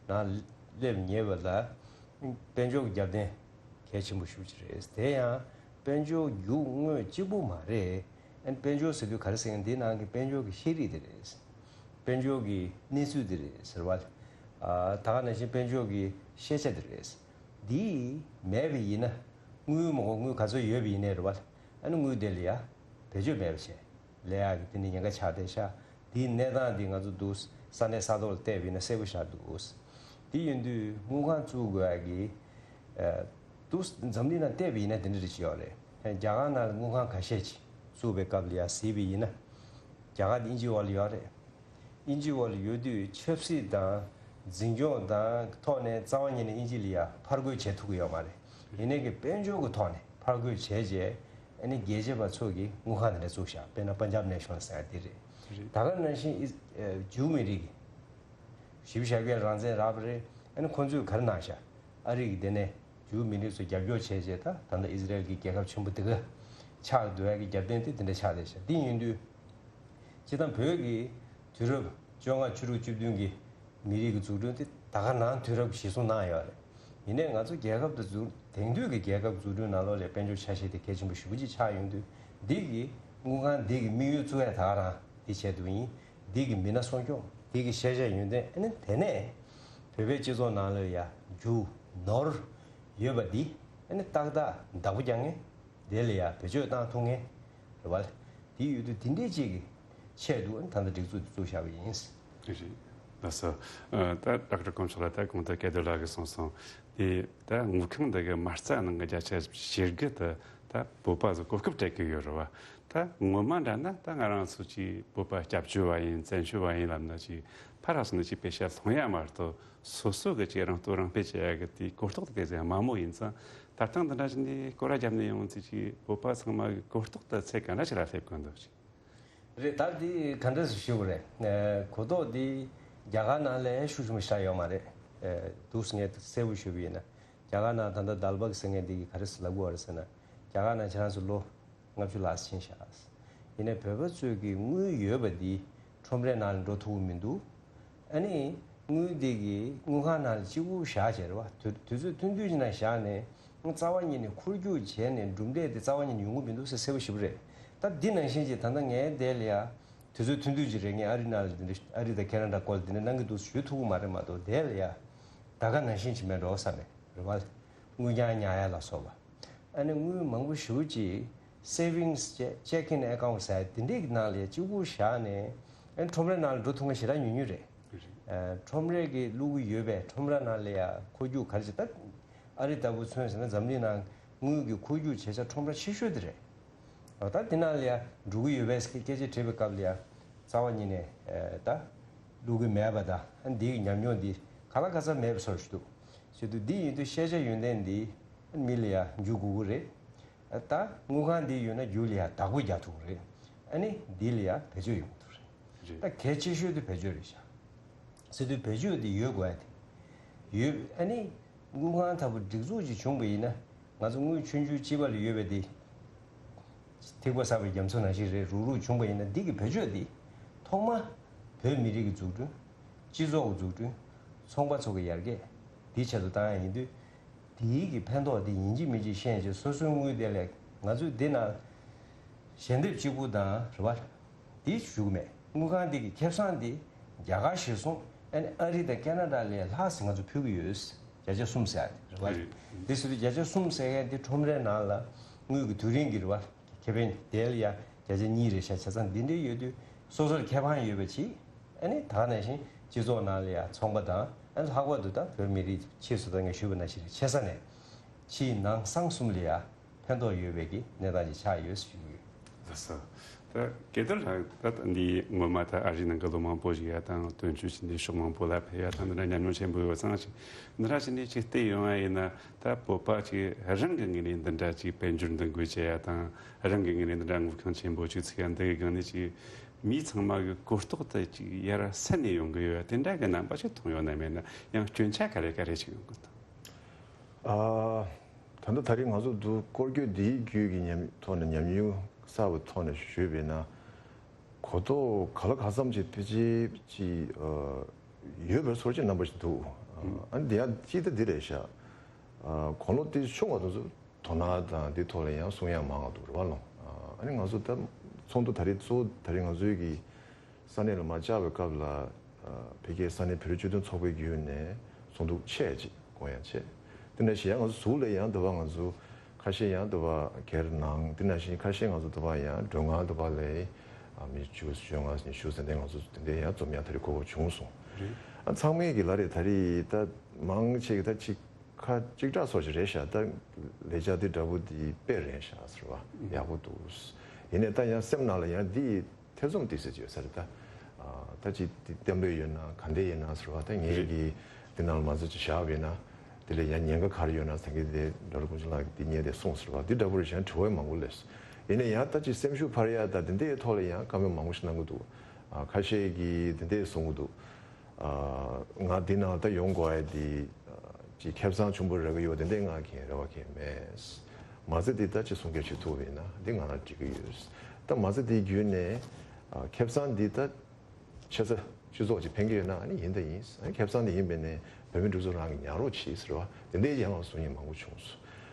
ནང་སླེབས་ཉེ་བ་ལ་དཔལ་འབྱོར་གྱི་རྒྱབ་རྟེན་གལ་ཆེན་པོ་ཞེ་པོ་ཅིག་རེད། དེ་ཡང་དཔལ་འབྱོར་རྒྱུ་དངོས་གཅིག་པུ་མ་རེད། ཨ་ནི་དཔལ་འབྱོར་ཟེར་དུས་ག་རེ་ཟེར་མཁན། འདི་ནང་གི་དཔལ་འབྱོར་གྱི་ཤེས་རིག་དེ་རེད། དཔལ་འབྱོར་གྱི་གནས་ཚུལ་དེ་རེད་ཟེར་བ། ད་ག་ནང་བཞིན་དཔལ་འབྱོར་གྱི་ཤེས་བྱ་དེ་རེད། འདི་མེད་པ་ཡིན་ན། དངུལ་མང་པོ་དངུལ་ག་ཚོད་ཡོད་པ་ཡིན་ནའི་རེད་བ། ཨ་ནི་དངུལ་དེ་ལ་ཡ་བེད་སྤྱོད་མེད་པ་བྱས་ལས་ཡག་གི་དེ་ནི་ཉེན་ཁ་ཆགས་བསྡད་ཤག་འདིའི་གནས་སྟངས་འདི་ང་ཚོ་འདུག་ས་གནས་ས་ཐོག་ལ་བལྟས་པ་ཡིན་ན་གསལ་པོ་ཤར་འདུག་དེ་ཡིན་དུས་དངུལ་ཁང་བཙུགས་དགོས་ཡག་གི་འདུག་འཛམ་གླིང་ནང་བལྟས་པ་ཡིན་ན་དེ་འདྲ་རེ་ཅིག་ཡོད་རེད། རྒྱ་གར་ནང་ལ་དངུལ་ཁང་ཁ་ཤས་ཅིག་བཙུགས་པའི་སྐབས་ལ་ཡ་གཟིགས་པ་ཡིན་ན། རྒྱ་གར་དེ་དབྱིན་ཇིའི་འོག་ལ་ཡོད་རེད། དབྱིན་ཇིའི་འོག་ལ་ཡོད་དུས་ཆབ་སྲིད་དང་འཛིན་སྐྱོང་དང་ཐོག་ནས་རྩ་བ་ཉིད་ནས་དབྱིན་ཇི་ལ་ཡ་ཕར་རྒོལ་བྱེད་ཐུབ་ཀྱི་ཡོད་མ་རེད། ཡིན་ནའི་གི་དཔལ་འབྱོར་གྱི་ཐོག་ནས་ཕར་རྒོལ་བྱས་རྗེས། ཨ་ནི་རྒྱལ་གཅེས་པ་ཚོ་གིས་དངུལ་ཁང་དེ་འདྲ་བཙུགས་བཞག་དཔེར་ན་པན་ཇབ་ནེ་ཤོན་ཟེར་ཡ་དེ་རེད། རེད། ད་ག་ནང་བཞིན་ཨི་ཨ་ཇུའུ་མི་རིགས་ཀྱི་བཞི་བཅུ་ཞེ་བརྒྱད་རང་བཙན་རག་པ་རེད། ཨ་ནི་ཁོང་ཚོས་ག་རེ་གནང་བཞག་ཨ་རི་གི་དེ་ནས་ཇུའུ་མི་རིགས་ཚོ་རྒྱབ་སྐྱོར་བྱས་རྗེས། ད་ད་ལྟ་ཨི་ཟི་རེལ་གྱི་རྒྱལ་ཁབ་ཆེན་པོ་དེ་ག་ཆགས་འདུག་ཡ་གི་རྒྱབ་རྟེན་དེ་དེ་འདྲ་ཆགས་བསྡད་ཤག་འདི་ཡིན་དུས། སྤྱིར་བཏང་བོད་ཀྱི་དུས་རབས་བཅོ་ལྔ་བཅུ་དྲུག་བཅུ་བདུན་གྱི་མི་རིགས་ཀྱི་འཛུགས་སྐྲུན་དེ་ད་ག་ནང་དུས་རབས་གཞིར་བཟུང་གནང་ཡོད་རེད། ཡིན་ནའི་ང་ཚོ་རྒྱལ་ཁབ་དེ་འཛུགས། དེང་དུས་ཀྱི་རྒྱལ་ཁབ་འཛུགས་སྐྲུན་ནང་ལོགས་ལ་དཔལ་འབྱོར་ཆ་ཤས་དེ་གལ་ཆེན་པོ་ཞེ་པོ་ཅིག་ཆགས་ཡོང་དུས། འདི་གི་དངུལ་ཁང་འདི་གི་དམིགས་ཡུལ་གཙོ་བོ་ད་ག་རང་འདི་ཆེད་དུ་ཡིན། འདི་གི་མི་སྣ་སྲུང་སྐྱོང་། འདི་གི་ཤེས་བྱ་ཡོན་ཏན། ཨ་ནི་དེ་ནས་བོད་པའི་སྤྱི་ཚོགས་ནང་ལ་ཡ་རྒྱུ་ནོར་ཡོད་པ་འདི་ཨ་ནི་ཏག་ཏག་བདག་པོ་རྒྱག་མཁན། དེ་ལ་ཡ་བེད་སྤྱོད་བཏང་ཐུབ་མཁན་རེད་བ། དེ་ཡོད་དུས་དེ་འདྲའི་ཅིག་གི་ཆེད་དུ་ད་ལྟ་སྒྲིག་འཛུགས་དེ་བཙུགས་བཞག་པ་ཡིན། རེད། ལགས་སོ། ཨ་ད་ཌོག་ཊར་ཀོང་ཚོགས་ལགས། ད་གོང་དུ་སྐལ་རྡོར་ལགས་ཀྱིས་གསུངས་སོང་། དེ་ད་དངུལ་ཁང་འདི་གི་མ་རྩ་ནང་གི་བརྒྱ་ཆ་ཞེ་དགུ་དེ་ད་བོད་པ་ཚོ་གོ་སྐབས་སྤྲད་ཀྱི་ཡོད་རེད་བ། ད་ངོ་མ་འདྲ་ན་ད་ང་རང་ཚོ་ཅིག་བོད་པ་སྐྱབས་བཅོལ་བ་ཡིན། བཙན་བྱོལ་བ་ཡིན་ལབ་ན་ཅིག་ཕར་སོང་ནས་ཅིག་པེ་ཤ་སློང་ཡ་མ་གཏོགས། སོ་སོ་གི་ཅིག་རང་སྟོབས་རང་སྤེལ་བྱེད་ཡ་གི་དེའི་གོ་རྟོགས་དེ་ཙམ་མང་མོ་ཡིན་ཙང་། ད་ཐེངས་འདི་འདྲ་ཞིག་ནས་སྐོར་ར་བརྒྱབ་ནས་ཡོང་ཚེ་ཅིག་བོད་པ་ཚང་མ་གི་གོ་རྟོགས་དེ་ཚད་ག་འདྲ་ཞིག་ལ་སླེབས་དགོས་འདུག་ཅིག་རེད། ད་འདི་ག་འདྲ་ཞིག་ཞུ་དགོས་རེད། ཨ་གོ་རྟོགས་འདི་རྒྱ་གར་ནང་ལས་ཤུགས་ཆེན་པོ་ཞིག་ཡོད་མ་རེད། ཨ་འདུག་ངས་གསལ་པོ་ཞུ་བ་ཡིན་ན། རྒྱ་གར་ནང་ད་ལྟ་དཱལ་བག་ཟེར་མཁན་འདི་གི་ག་རེ་ལབ་དགོས་རེད་ཟེར་ན། རྒྱ་གར་ནང་ཁྱེད་རང་ཚོ་ལོ་ལྔ་བཅུ་ལྷག་ཕྱིན་ཤག་ཡིན་ནའི་བོད་པ་ཚོས་ཀྱི་དངུལ་ཡོད་པ་འདི་ཁྲོམ་རའི་ནང་ལ་འགྲོ་ཐུབ་ཀྱི་མི་འདུག་ཨ་ནི་དངུལ་འདི་གི་དངུལ་ཁང་ནང་ལ་གཅིག་པུ་བཞག་བྱས་རེད་བ། དུས་དུས་ཚོད་ཐུང་ཐུང་ཅིག་ནང་བཞག་ནས་རྩ་བ་ཉིད་ནས་འཁོར་རྒྱུག་བྱས་ནས་གྲུབ་འབྲས་དེ་རྩ་བ་ཉིད་ནས་ཡོང་གི་མི་འདུག་ཟེར་གསལ་པོ་ཞེ་པོ་རེད། ད་འདི་ནང་བཞིན་ཅིག་ད་ལྟ་ངའི་དེ་ལ་ཡ་དུས་ཚོད་ཐུང་ཐུང་ཅིག་རེད། ངས་ཨ་རི་ནང་ལ་འདི་འདྲ། ཨ་རི་དང་ཁེ་ན་ཌ་སྐོར་ལ་འདི་འདྲ་གནང་གི་འདུག་ཞུ་ཐུབ་ཀྱི་མ་རེད། མ་གཏོགས་དེ་ལ་ཡ་ད་ག་ནང་བཞིན་ཅིག་མེད་འགྲོ་བསམ་པས་རེད་བ། དངུལ་རྐྱང་ཉར་ཡ་ལ་སོགས་པ། ཨ་ནི་དངུལ་མང་པོ་ཞེ་པོ་ཅིག་savings checking account ཟེར་དེ་འདྲའི་ནང་ལ་གཅིག་པུ་བཞག་ནས། ཨ་ནི་ཁྲོམ་རའི་ནང་ལ་འགྲོ་ཐུབ་མཁན་ཞེ་དྲག་ཉུང་ཉུང་རེད། ཨ་ཁྲོམ་རའི་གི་བླུག་གི་ཡོད་པས། ཁྲོམ་ར་ནང་ལ་ཡ་འཁོར་རྒྱུག་ག་རེ་བྱེད། ད་ཨ་རི་ལྟ་བུ་མཚོན་ཟེར་ན་འཛམ་གླིང་ནང་དངུལ་གྱི་འཁོར་རྒྱུག་བྱེད་ས་ཁྲོམ་ར་ཆེ་ཤོས་དེ་རེད། ཨ་ད་དེ་ནང་ལ་ཡ་འགྲོ་གི་ཡོད་པས་སྐད་ཆ་དྲིས་པའི་སྐབས་ལ་ཡ་རྩ་བ་ཉིད་ནས་ཨ་ད་བླུག་གི་མེད་པ་དང་། ཨ་འདིའི་ཉམས་མྱོང་འདི་ག་ལ་ག་ཚ་མེད་པའི་བཟོ་ཞིག་འདུག་བྱེད་དུས་འདི་ཡིན་དུས་ཤེས་བྱ་ཡོན་ཏན་འདི་མི་ལ་ཡ་འཇུག་དགོས་ཀྱི་རེད། ད་དངུལ་ཁང་འདི་ཡོད་ན་རྒྱུ་ལ་ཡ་བདག་པོ་རྒྱག་ཐུབ་ཀྱི་རེད། ཨ་ནི་འདི་ལ་ཡ་བེད་སྤྱོད་ཡོང་གི་འདུག་རེད། རེད། ད་གལ་ཆེ་ཤོས་དེ་བེད་སྤྱོད་རེད་ཤག་ཟེར་དུས་བེད་སྤྱོད་དེ་ཡོད་དགོས་ཡ་དེ་ཡོད། ཨ་ནི་དངུལ་ཁང་ལྟ་བུ་སྒྲིག་འཛུགས་ཅིག་བྱུང་བ་ཡིན་ན། ང་ཚོ་དངུལ་ཆུང་ཆུང་སྤྱི་པ་ལ་ཡོད་པ་དེ། ཐིགས་པ་བསགས་པའི་རྒྱ་མཚོ་ནང་བཞིན་རེད། རུག་རུག་བྱུང་བ་ཡིན་ན། འདི་གི་བེད་སྤྱོད་འདི་ཐོག་མ་བོད་མི་རིགས་ཀྱི་འཛུགས་སྐྲུན། སྤྱི་ཚོགས་ཀྱི་འཛུགས་སྐྲུན། ཚོང་པ་ཚོ་གི་ཡར་རྒྱས། འདིའི་ཆེད་དུ་བཏང་ཡ་ཡིན་དུས། དེའི་གི་ཕན་ཐོགས་དེ་ཡིན་གཅིག་མིན་གཅིག་ཤེས་བྱས། སོ་སོའི་དངུལ་དེ་ལས་ང་ཚོས་འདི་ན་ཞལ་འདེབས་གཅིག་པུ་དང་རེད་བ། འདི་ཞུ་གི་མེད། དངུལ་ཁང་འདི་གི་ཁེ་བཟང་འདི་རྒྱ་གར་གཞིར་བཟུང་། ཨ་ནི་ཨ་རི་དང་ཁེ་ན་ཌ་ལས་ལྷག་ཙམ་ང་ཚོ་ཕུལ་གི་ཡོད། བརྒྱ་ཆ་གསུམ་ཟེར་ཡ་དེ་རེད་བ། རེད། འདི་ཟེར་དུས་བརྒྱ་ཆ་གསུམ་ཟེར་མཁན་འདི་ཁྲོམ་རའི་ནང་ལ་དངུལ་གི་དུས་རིང་གི་རེད་བ། ཁེ་ཕན་དེ་ལ་ཡང་བརྒྱ་ཆ་གཉིས་རེད་ཤག་བྱས་ཙང་འདི་འདྲའི་ཡོད་དུས་སོ་སོར་ཁེ་ཕན་ཡོད་པ་ཅིག་ཨ་ནི་ད་ག་ནང་བཞིན་སྤྱི་ཚོགས་ནང་ལ་ཡང་ཚོང་པ་དང་ཨ་ནི་ལྷག་པར་དུ་ད་བོད་མི་རིགས་ཕྱིས་སུ་ད་ངས་ཞུས་པ་ནང་བཞིན་རེད། ཆེ་ས་ནས་ཕྱིའི་ནང་གསང་གསུམ་ལ་ཡང་ཕན་ཐོགས་ཡོད་པའི་གི་གནས་སྟངས་ཅིག་ཆགས་ཡོད་ཞུ་གི་ཡོད། ལགས་སོ། ད་སྐལ་རྡོར་ལགས་ད་འདི་སྔོན་མ་ད་ཨ་རིའི་ནང་གི་ལོ་མང་པོ་ཞིག་ཡ་དང་དོན་གཅོད་བྱས་ནས་ཕྱོགས་མང་པོ་ལ་ཕེབས་ཡ་དང་འདི་འདྲ་ཉམས་མྱོང་ཆེན་པོ་ཡོད་ཙང་ཞིག་འདི་འདྲ་བྱས་ནས་ཅིག་བལྟས་ཡོང་བ་ཡིན་ན། ད་བོད་པ་ཅིག་རང་གི་ངོས་ནས་འདི་འདྲ་ཅིག་དཔལ་འབྱོར་འདུ་འགོད་བྱེད་ཡ་དང་རང་གི་ངོས་ནས་འདི་འདྲ་དངུལ་ཁང་ཆེན་པོ་ཅིག་ཚུགས་ཡ་འདི་གི་སྒང་ནས་ཅིག་མི་ཚང་མ་གི་གོ་རྟོགས་དེ་ཅིག་ཡར་སེལ་ནས་ཡོང་གི་ཡོད་ཡ་དེ་འདྲ་གི་རྣམ་པ་ཅིག་མཐོང་ཡོད་ན་མེད་ན། ཡང་སྐྱོན་ཆ་ག་རེ་ག་རེ་ཅིག་ཡོང་གི་འདུག་ཨ། ད་ལྟ་ད་རེས་ང་ཚོ་འདུག་སྐོར་སྐྱོད་འདིའི་བརྒྱུད་ཀྱི་ཉམས་ཐོག་ནས་ཉམས་མྱོང་གསར་པའི་ཐོག་ནས་ཞུས་པས་ན། གོ་རྟོགས་ག་ལ་ག་ཙམ་ཅིག་ཕལ་ཆེར་ཅིག་ཨ། ཡོད་པའི་ཚོར་ཅིག་རྣམ་པ་ཞིག་འདུག་ཨ་ནི་དེ་ཡང་ཅིག་ད་འདི་རེད་ཤག་ཨ། གོ་ལོ་དེ་ཆུང་བ་དེ་ཚོ་དོ་སྣང་དང་འདི་ཐོག་ལ་ཡང་གསུང་ཡ་མང་བ་འདུག་རེད་བ་ལོ། ཨ་ནི་ང་ཚོ་ད་ཚོགས་འདུ་ད་རེས་གཙོ་བོ་ད་རེས་ང་ཚོའི་གི་ས་གནས་ལ་མར་བཅར་བའི་སྐབས་ལ། ཨ། ཕ་གིའི་ས་གནས་བོད་རིགས་སྤྱི་མཐུན་ཚོགས་པའི་བརྒྱུད་ནས་ཚོགས་འདུ་ཆེ་ཅིག་སྐོང་ཡ་བྱས། དེ་ནང་བཞིན་ཡང་ང་ཚོ་ཟུར་ལ་ཡང་འདི་བ་ང་ཚོ་ཁ་ཤས་ཡང་འདི་བ་སྒེར་ནང་དེ་ནང་བཞིན་ཁ་ཤས་ང་ཚོ་འདི་བ་ཡང་མགྲོན་ཁང་འདི་བ་ལ། ཨ། མི་བཅུ་བཅོ་ལྔ་ཉི་ཤུ་ཟེར་ནས་ང་ཚོ་དེ་འདྲའི་ཡང་འཛོམས་ཡ་ད་རེས་གོ་སྐབས་བྱུང་སོང་། རེད། ཨ། ཚང་མས་གི་ལ་རེད་ད་རེས་ད་མང་ཆེ་གི་ད་ཅིག་ཁ་གཅིག་གྲགས་སོགས་ཤིག་རེད་ཤག་ད་ལས་འཆར་འདི་འདྲ་པོ་འདི་དཔེ་རན་ཤག་ཟེར་བ་ཡག་པོ་འདུག་ཡིན་ནའི་ད་ཡང་སེམས་ནང་ལ་ཡང་འདི་ཐེ་ཚོམ་ཏོག་ཙམ་ཅིག་ཡོད་ས་རེད་ད། ཨ། ད་ཅིག་འདི་བསྟན་པའི་ཡོད་ན་ག་འདྲ་ཡིན་ན་ཟེར་བ་ད་ངས་རེད། ཀྱི་འདི་ནང་ལ་མ་ཚོད་ཅིག་བཞག་པ་ཡིན་ན་དེ་ལ་ཡང་ཉེན་ཁ་ག་རེ་ཡོད་ན་ད་གིན་དེ་ཌོག་ཊར་ཀུན་བྱང་ལགས་ཀྱིས་འདི་ཉེ་དེ་གསུངས་ཟེར་བ་འདི་འདྲ་པོ་རེད་ཤག་དྲི་བ་མང་པོ་སླེབས་སོང་། ཡིན་ནའི་ཡང་ད་ཅིག་སེམས་ཤུགས་འཕར་ཡ་ད་འདི་འདྲའི་ཐོག་ལ་ཡང་བཀའ་མོལ་མང་པོ་ཞིག་གནང་གི་འདུག་ཨ། ཁ་ཤས་ཀྱིས་འདི་འདྲས་གསུང་གི་འདུག་ཨ། ང་འདི་ནང་ད་ཡོང་དགོས་ཡ་འདི་ཅིག་ཁེ་བཟང་ཆེན་པོ་རག་གི་ཡོད་དེ་འདྲས་ང་གིས་རེ་བ་གིས་མེད། མ་ཚད་འདི་ད་ཅིག་གསུང་སྐད་བྱེད་ཐུབ་པ་ཡིན་ན་འདི་ང་རང་འགྲིག་གི་ཡོད། ད་མ་ཚད་འདི་བརྒྱུད་ནས་ཨ། ཁེ་བཟང་འདི་ད་ཆེ་ས་སྤྱི་ཚོགས་ཅིག་ཕན་གི་ཡོད་ན་ཨ་ནི་ཡིན་ད་ཡིན། ཨ་ནི་ཁེ་བཟང་འདི་ཡིན་པས་ནས་བོད་མི་འདི་ཚོ་རང་གི་ཉར་རོགས་བྱེད་ཟེར་བ་འདི་འདྲའི་ཡང་ལ་གསུང་མཁན་མང་པོ་བྱུང་སོང་།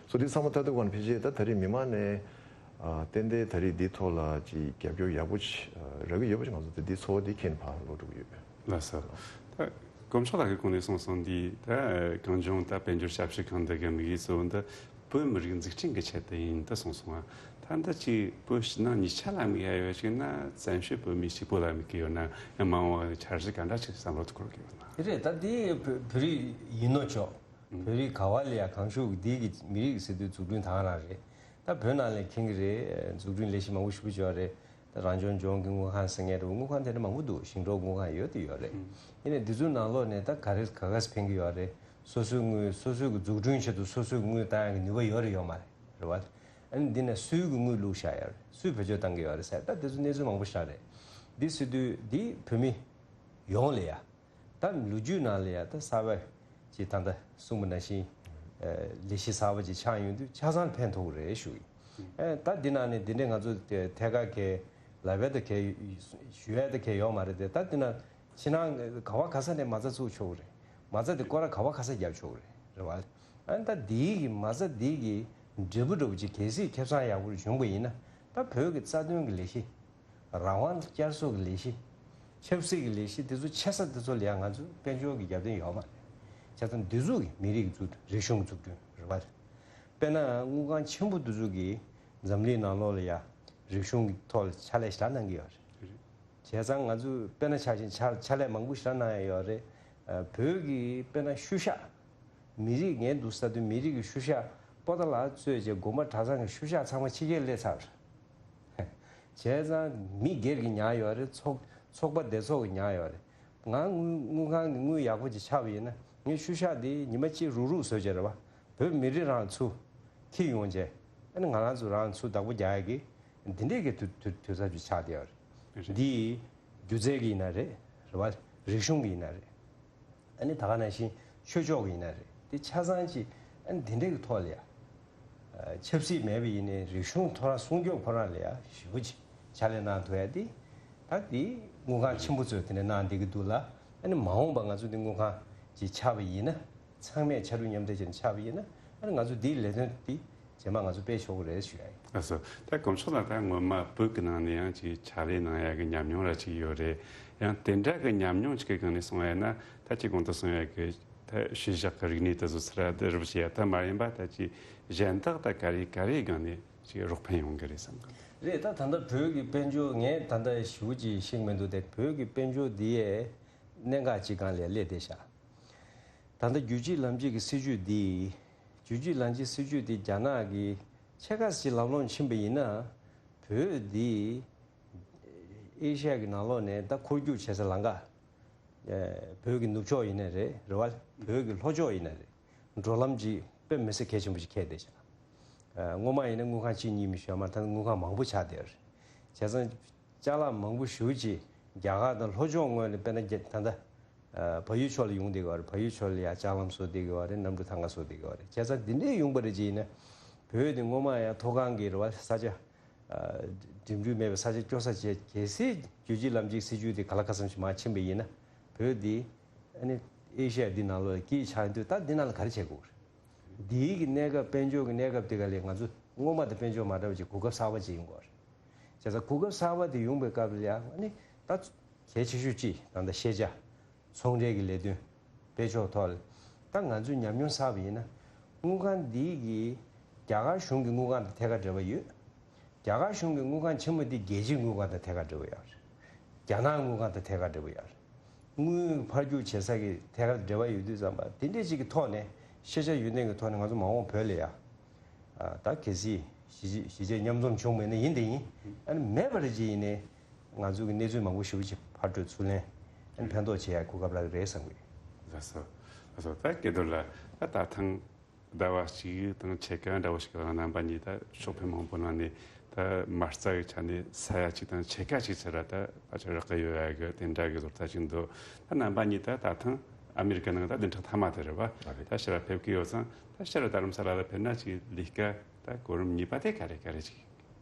སོ་འདི་ཚང་མ་ལྟ་དུས་ཀ་ནས་ཕལ་ཆེར་ད་ད་རེས་མི་མང་ནས་ཨ། ཏན་ཏན་ད་རེས་འདི་ཐོག་ལ་ཅིག་རྒྱབ་སྐྱོར་ཡག་པོ་ཅིག་ཨ། རག་གི་ཡོད་པ་ཅིག་ང་ཚོ་ད་འདི་ཚོར་བ་འདི་ཁྱེད་ནས་ཕར་ཀློག་འགྲོ་གི་ཡོད། ལགས་སོ། ད་དཀོན་མཆོག་ལགས་ཀྱིས་གོང་ནས་གསུངས་སོང་འདི་ད་གངས་ལྗོངས་ད་དཔལ་འབྱོར་ཞབས་ཞུ་ཁང་འདི་གི་དམིགས་ཡུལ་གཙོ་བོ་འདི་བོད་མི་རིགས་འཛུགས་སྐྲུན་གྱི་ཆེད་དུ་ཡིན་ད་གསུངས་སོང་ང་། ད་འདི་ཅིག་བོད་ཕྱི་ནང་གཉིས་ཆ་ལ་དམིགས་ཡ་ཡོད་ཅིག་ན་བཙན་བྱོལ་བོད་མི་གཅིག་པོ་ལ་དམིགས་ཀྱི་ཡོད་ན་ཡང་མ་འོངས་པའི་འཆར་གཞི་ག་འདྲ་ཅིག་བསམ་བློ་འཁོར་གྱི་ཡོད་ན། དེ་རེད། ད་འདི་བོད་བོད་རིགས་ཡིན་ནོ་ཅོག་བོད་རིགས་ག་བ་ལ་ཡ་གང་ཤུགས་འདི་གི་མི་རིགས་ཟེར་དུས་འཛུགས་སྐྲུན་ད་ག་རང་རེད། ད་བོད་ནང་ལ་མཁྱེན་གི་རེད། འཛུགས་སྐྲུན་ལས་གཞི་མང་པོ་ཞེ་པོ་ཅིག་ཡོད་རེད། ད་རང་སྐྱོང་ལྗོངས་ཀྱི་དངུལ་ཁང་ཟེར་མཁན་འདྲ་བོ་དངུལ་ཁང་དེ་འདྲ་མང་པོ་འདུག་ཞིང་འབྲོག་དངུལ་ཁང་ཡོད་དེ་ཡོད་རེད། ཡིན་ནའི་འདི་ཚོའི་ནང་ལོགས་ནས་ད་ག་རེ་ག་ག་ས་ཕན་གི་ཡོད་རེད། སོ་སོའི་དངུལ་སོ་སོའི་གི་འཛུགས་སྐྲུན་ཆེད་དུ་སོ་སོའི་དངུལ་བཏང་ཡག་གི་ནུས་པ་ཡོད་རེད་ཡོད་མ་རེད་རེད་བ། ཨ་ནི་འདི་ནས་སུའི་གི་དངུལ་བླུགས་བཞག་ཡོད་རེད། སུས་བེད་སྤྱོད་བཏང་གི་ཡོད་རེད་ཟེར་ད་འདི་ཚོ་གནས་ཚུལ་མང་པོ་ཞིག་རེད། འདི་ཟེར་དུས་འདི་བོད་མི་ཡོངས་ལ་ཡ། ད་ལོ་རྒྱུས་ནང་ལ་ཡང་ད་གསར་པ་ཅིག་ད་ལྟ་གསུངས་པ་ནང་བཞིན་ལས་གཞི་གསར་པ་ཅིག་ཆགས་ཡོང་དུས་ཆ་ཚང་ཕན་ཐོགས་ཀྱི་རེད་ཞུ་ཡིན། ད་འདི་ནང་ནས་འདི་འདྲའི་ང་ཚོ་ཐད་ཀར་གལ་ལབ་ཡ་ད་གལ་ཞུ་ཡ་ད་གལ་ཡོད་མ་རེད་དེ། ད་འདི་ན་ཕྱི་ནང་ག་བ་ག་ས་ནས་མ་རྩ་བཙུགས་ཆོག་གི་རེད། མ་རྩ་དེ་སྐོར་ར་ག་བ་ག་ས་རྒྱབ་ཆོག་གི་རེད་རེད་བ། ཨ་ནི་ད་འདིའི་གི་མ་རྩ་འདིའི་གི་འབྲས་བུ་འདྲ་བོ་ཅིག་གལ་སྲིད་ཁེ་བཟང་ཡག་པོ་བྱུང་པ་ཡིན་ན་ད་བོད་ཀྱི་རྩ་དོན་གྱི་ལས་གཞི། རང་དབང་བསྐྱར་གསོ་གི་ལས་གཞི། ཆབ་སྲིད་ཀྱི་ལས་གཞི་འདི་ཚོ་ཆེ་ས་འདི་ཚོ་ལ་ཡང་ང་ཚོ་དཔལ་འབྱོར་གྱི་རྒྱབ་རྟེན་ཡོད་མ་རེད། བྱས་ཙང་འདི་ཚོ་གི་མི་རིགས་འཛུགས་སྐྲུན་རིག་གཞུང་འཛུགས་སྐྲུན་རེད་བ། དཔེར་ན་དངུལ་ཁང་ཆེན་པོ་འདི་ཚོ་གིས་འཛམ་གླིང་ནང་ལོགས་ལ་ཡང་རིག་གཞུང་གི་ཐོག་ལ་ཕྱག་ལས་ཞེ་དྲག་གནང་གི་ཡོད་རེད། བྱས་ཙང་ང་ཚོས་དཔེར་ན་ཆ་བཞིན་ཕྱག་ཕྱག་ལས་མང་པོ་ཞེ་དྲག་གནང་ཡ་ཡོད་རེད། བོད་ཀྱི་དཔེར་ན་ཤུལ་བཞག་མི་རིགས་ངས་འདུག་ས་དུས་མི་རིགས་ཀྱི་ཤུལ་བཞག་པོ་ཏཱ་ལ་གཙོས་བྱས་དགོན་པ་གྲྭ་ཚང་གི་ཤུལ་བཞག་ཚང་མ་ཕྱི་རྒྱལ་སླེབས་ཚར་རེད། བྱས་ཙང་མི་སྒེར་གྱི་ཉར་ཡོད་རེད། ཚོགས་ཚོགས་པ་སྡེ་ཚོགས་ཀྱི་ཉར་ཡོད་རེད། ང་དངུལ་དངུལ་ཁང་གི་དངུལ་ཡག་པོ་ཅིག་ཆགས་པ་ཡིན་ན་ངའི་ཤུལ་བཞག་འདི་ཉི་མ་གཅིག་རུག་རུག་བཟོས་བྱས་རེད་བ། བོད་མི་རིགས་རང་ཚུར་འཁྱེར་ཡོང་བྱས་ཨ་ནི་ང་རང་ཚོ་རང་ཚུར་བདག་པོ་རྒྱག་ཡ་གི་འདི་འདྲས་ཀྱི་དུས་དུས་དུས་ཚོད་ཅིག་ཆགས་བསྡད་ཡོད་རེད། རེད། འདི་སྒྱུ་རྩལ་གྱི་ཡིན་ན་རེད་རེད་བ། རིག་གཞུང་གི་ཡིན་ན་རེད། ཨ་ནི་ད་ག་ནང་བཞིན་ཆོས་ཕྱོགས་ཀྱི་ཡིན་ན་རེད། དེ་ཆ་ཚང་ཅིག་ཨ་ནི་དེ་འདྲ་གི་ཐོག་ལ་ཡ། ཨ། ཆབ་སྲིད་མེད་པ་ཡིན་ནའི་རིག་གཞུང་ཐོག་རང་སྲུང་སྐྱོབ་ཁོ་རང་ལ་ཡ་ཞེ་པོ་ཅིག་ཕྱག་ལས་གནང་ཐུབ་ཡ་དེ། ད་དེ་དངུལ་ཁང་ཆེན་པོ་ཚོས་དེ་འདྲ་གནང་བསྡད་ཀྱི་འདུག་ལ། ཨ་ནི་མ་འོངས་པ་ང་ཚོ་དེ་དངུལ་ཁང་ཅིག་ཆགས་པ་ཡིན་ན་ཚང་མས་ཕྱར་གྲུ་མཉམ་འདེགས་བྱས་ནས་ཆགས་པ་ཡིན་ན་ཨ་ནི་ང་ཚོ་དེའི་ལས་དོན་དེ། རྗེས་མ་ང་ཚོ་སྤེལ་ཆོག་གི་རེད་ཞུ་ཡ་ཡིན། ལགས་སོ། ད་དཀོན་མཆོག་ལགས་ད་སྔོན་མ་བོད་ཀྱི་ནང་ནས་ཡང་ཅིག་ཕྱག་ལས་གནང་ཡ་གི་ཉམས་མྱོང་ར་ཅིག་ཡོད་རེད། ཡང་དེ་འདྲ་གི་ཉམས་མྱོང་ཅིག་གི་སྒང་ནས་གསུང་བ་ཡིན་ན་ད་ཅིག་གོང་དུ་གསུང་ཡ་གི་ད་ཤུལ་བཞག་གི་རིག་གནས་དེ་ཚོ་ཚུར་ར་བསྡུ་རུབ་བྱེད་ཡ་ད་མ་ཡིན་པ་ད་ཅིག་གཞན་དག་ད་ག་རེ་ག་རེའི་སྒང་ནས་ ཅིག་རོགས་ཕན་ཡོང་གི་རེད་བསམ་གི། རེད། ད་ད་ལྟ་བོད་ཀྱི་དཔལ་འབྱོར་ངས་ད་ལྟ་ཞེ་པོ་ཅིག་ཤེས་ཀྱི་མི་འདུག་སྟེ། བོད་ཀྱི་དཔལ་འབྱོར་འདི་ཡས་གནད་འགག་ཅིག་སྒང་ལ་སླེབས་བསྡད་ཤག་ད་ལྟ་རྒྱུད་གཅིག་ལམ་གཅིག་གི་སྲིད་ཇུས་འདི། རྒྱུད་གཅིག་ལམ་གཅིག་སྲིད་ཇུས་འདི་རྒྱ་ནག་གིས་ཕྱེད་ཀ་ཞིག་ལམ་ལྷོང་ཕྱིན་པ་ཡིན་ན། བོད་འདི་ཨེ་ཤ་ཡ་གི་ནང་ལོགས་ནས་ད་འཁོར་རྒྱུག་བྱེད་ས་ལམ་ཁ། ཨེ། བོད་ཀྱི་ནུབ་ཕྱོགས་ཡིན་ནའི་རེད། རེད་བ། བོད་ཀྱི་ལྷོ་ཕྱོགས་ཡིན་ནའི་རེད། འགྲོ་ལམ་ཅིག་དཔེ་མི་སྲིད་གལ་ཆེན་པོ་ཞིག་འཁེལ་བསྡད་ཤག་ཨེ། སྔོན་མ་ཡིན་ན་དངུལ་ཁང་གཅིག་གཉིས་མི་ཤོར་མ། ད་དངུལ་ཁང་མང་པོ་ཆགས་བསྡད་ཡོད་རེད། བྱས་ཙང་ཅ་ལག་མང་པོ་ཞེ་པོ་ཅིག་རྒྱ་གར་དང་ལྷོ་ཕྱོགས་ངོས་ནས། དཔེར་ན་རྒྱ། ད་ལྟ་ཨ། བལ་ཡུལ་ཕྱོགས་ལ་ཡོང་བསྡད་ཀྱི་ཡོད་རེད། བལ་ཡུལ་ཕྱོགས་ལ་ཡར་ལྕགས་ལམ་བཟོ་བསྡད་ཀྱི་ཡོད་རེད། གནམ་གྲུ་ཐང་ག་བཟོ་བསྡད་ཀྱི་ཡོད་རེད། བྱས་ཙང་འདི་འདྲས་ཡོང་པ་རེད་ཅེས་ཡིན་ན། བོད་དེ་སྔོན་མ་ཡང་མཐོ་སྒང་གི་རེད་བ། ས་ཆ། ཨ། འགྲིམ་འགྲུལ་མེད་པའི་ས་ཆ་སྐྱོ་ས་བྱས། གལ་སྲིད་རྒྱུད་གཅིག་ལམ་གཅིག་སྲིད་ཇུས་དེ་ག་ལ་ག་ཙམ་ཞིག་མར་ཕྱིན་པ་ཡིན་ན། བོད་འདི་ཨ་ནི་ཨེ་ཤ་ཡ་འདི་ནང་ལོགས་ལ་སྐད་ཆགས་དུས། ད་འདི་ནང་ལ་ག་རེ་བྱེད་དགོས་རེད། འདིའི་གི་གནས་སྐབས། དཔལ་འབྱོར་གྱི་གནས་སྐབས་དེ་ག་ལས་ང་ཚོ་སྔོན་མ་དང་དཔལ་འབྱོར་མ་འདྲ་བ་ཅིག་གོ་སྐབས་གསར་པ་ཅིག་ཡོང་དགོས་རེད། བྱས་ཙང་གོ་སྐབས་གསར་པ་དེ་ཡོང་པའི་སྐབས་ལ་ཡང་ཨ་ནི་ད་གལ་ཆེ་ཤོས་ཅིག་ད་ལྟ་ཤེས་བྱ། ཚོང་འབྲེལ་གྱི་ལས་དོན། དཔལ་འབྱོར་ཐོག་ལ། ད་ང་ཚོས་ཉམས་མྱོང་བསགས་པ་ཡིན་ན། དངུལ་ཁང་འདི་གིས་རྒྱ་གར་གཞུང་གི་དངུལ་ཁང་དང་ཐད་ཀར་འབྲེལ་བ་ཡོད། རྒྱ་གར་གཞུང་གི་དངུལ་ཁང་ཆེན་མོ་འདི་རྒྱལ་སྤྱིའི་དངུལ་ཁང་དང་ཐད་ཀར་འབྲེལ་བ་ཡོད་རེད། རྒྱ་ནག་དངུལ་ཁང་དང་ཐད་ཀར་འབྲེལ་བ་ཡོད་རེད། དངུལ་འཕར་རྒྱུག་བྱེད་ས་གི་ཐད་ཀར་འབྲེལ་བ་ཡོད་དུས་ཙམ་པ། དེ་འདྲས་ཅིག་གི་ཐོག་ནས། ཤེས་བྱ་ཡོད་མཁན་གྱི་ཐོག་ནས་ང་ཚོ་མ་འོངས་བོད་ལ་ཡ། ཨ། ད་གལ་སྲིད་གཞིས་བྱེས་གཞིས་བྱེས་མཉམ་འཛོམས་བྱུང་མེད་ན་ཡིན་དེ་ཡིན། ཨ་ནི་མེད་པ་རེད་ཅེས་ཡིན་ནའི། ང་ཚོ་གི་གནས་ཚུལ་མང་པོ་ཞེ་པོ་ཅིག་ཕར་སྤྲོད་ཚུར་ལེན། ཨ་ནི་ཕན་ཐོགས་བྱེད་ཡ་གོ་སྐབས་རག་གི་རེད་བསམ་གི། ལགས་སོ། ལགས་སོ། ད་སྐལ་རྡོར་ལགས། ད་ད་ཐེངས་ཟླ་བ་གཅིག་དང་ཕྱེད་ཀ་འདྲ་བོ་ཞིག་ལ། རྣམ་པ་གཉིས་ད་ཕྱོགས་ཕན་མང་པོ་ནང་ནས། ད་མ་རྩ་གི་ཆ་ནས་ས་ཡ་གཅིག་དང་ཕྱེད་ཀ་ཅིག་ཟེར་ར། ད་ཕལ་ཆེར་རག་གི་ཡོད་ཡ་གི་དེ་འདྲ་གི་བཟོ་ལྟ་ཅིག་འདུག་ད་རྣམ་པ་གཉིས་ད་ད་ཐེངས་ཨ་མི་རི་ཀ་ནང་ད་བདུན་ཕྲག་མཐའ་མ་དེ་རེད་བ། ཨ་རེད། ད་ཕྱིར་ར་ཕེབས་ཀྱི་ཡོད་ཙང་། ད་ཕྱིར་ར་རྡ་རམ་ས་ལ་ལ་ཕེབས་ན་ཅིག་ལས་ཀ་ད་གོ་རིམ་གཉིས་པ་དེ་ག་རེ་ག་རེ་ཅིག་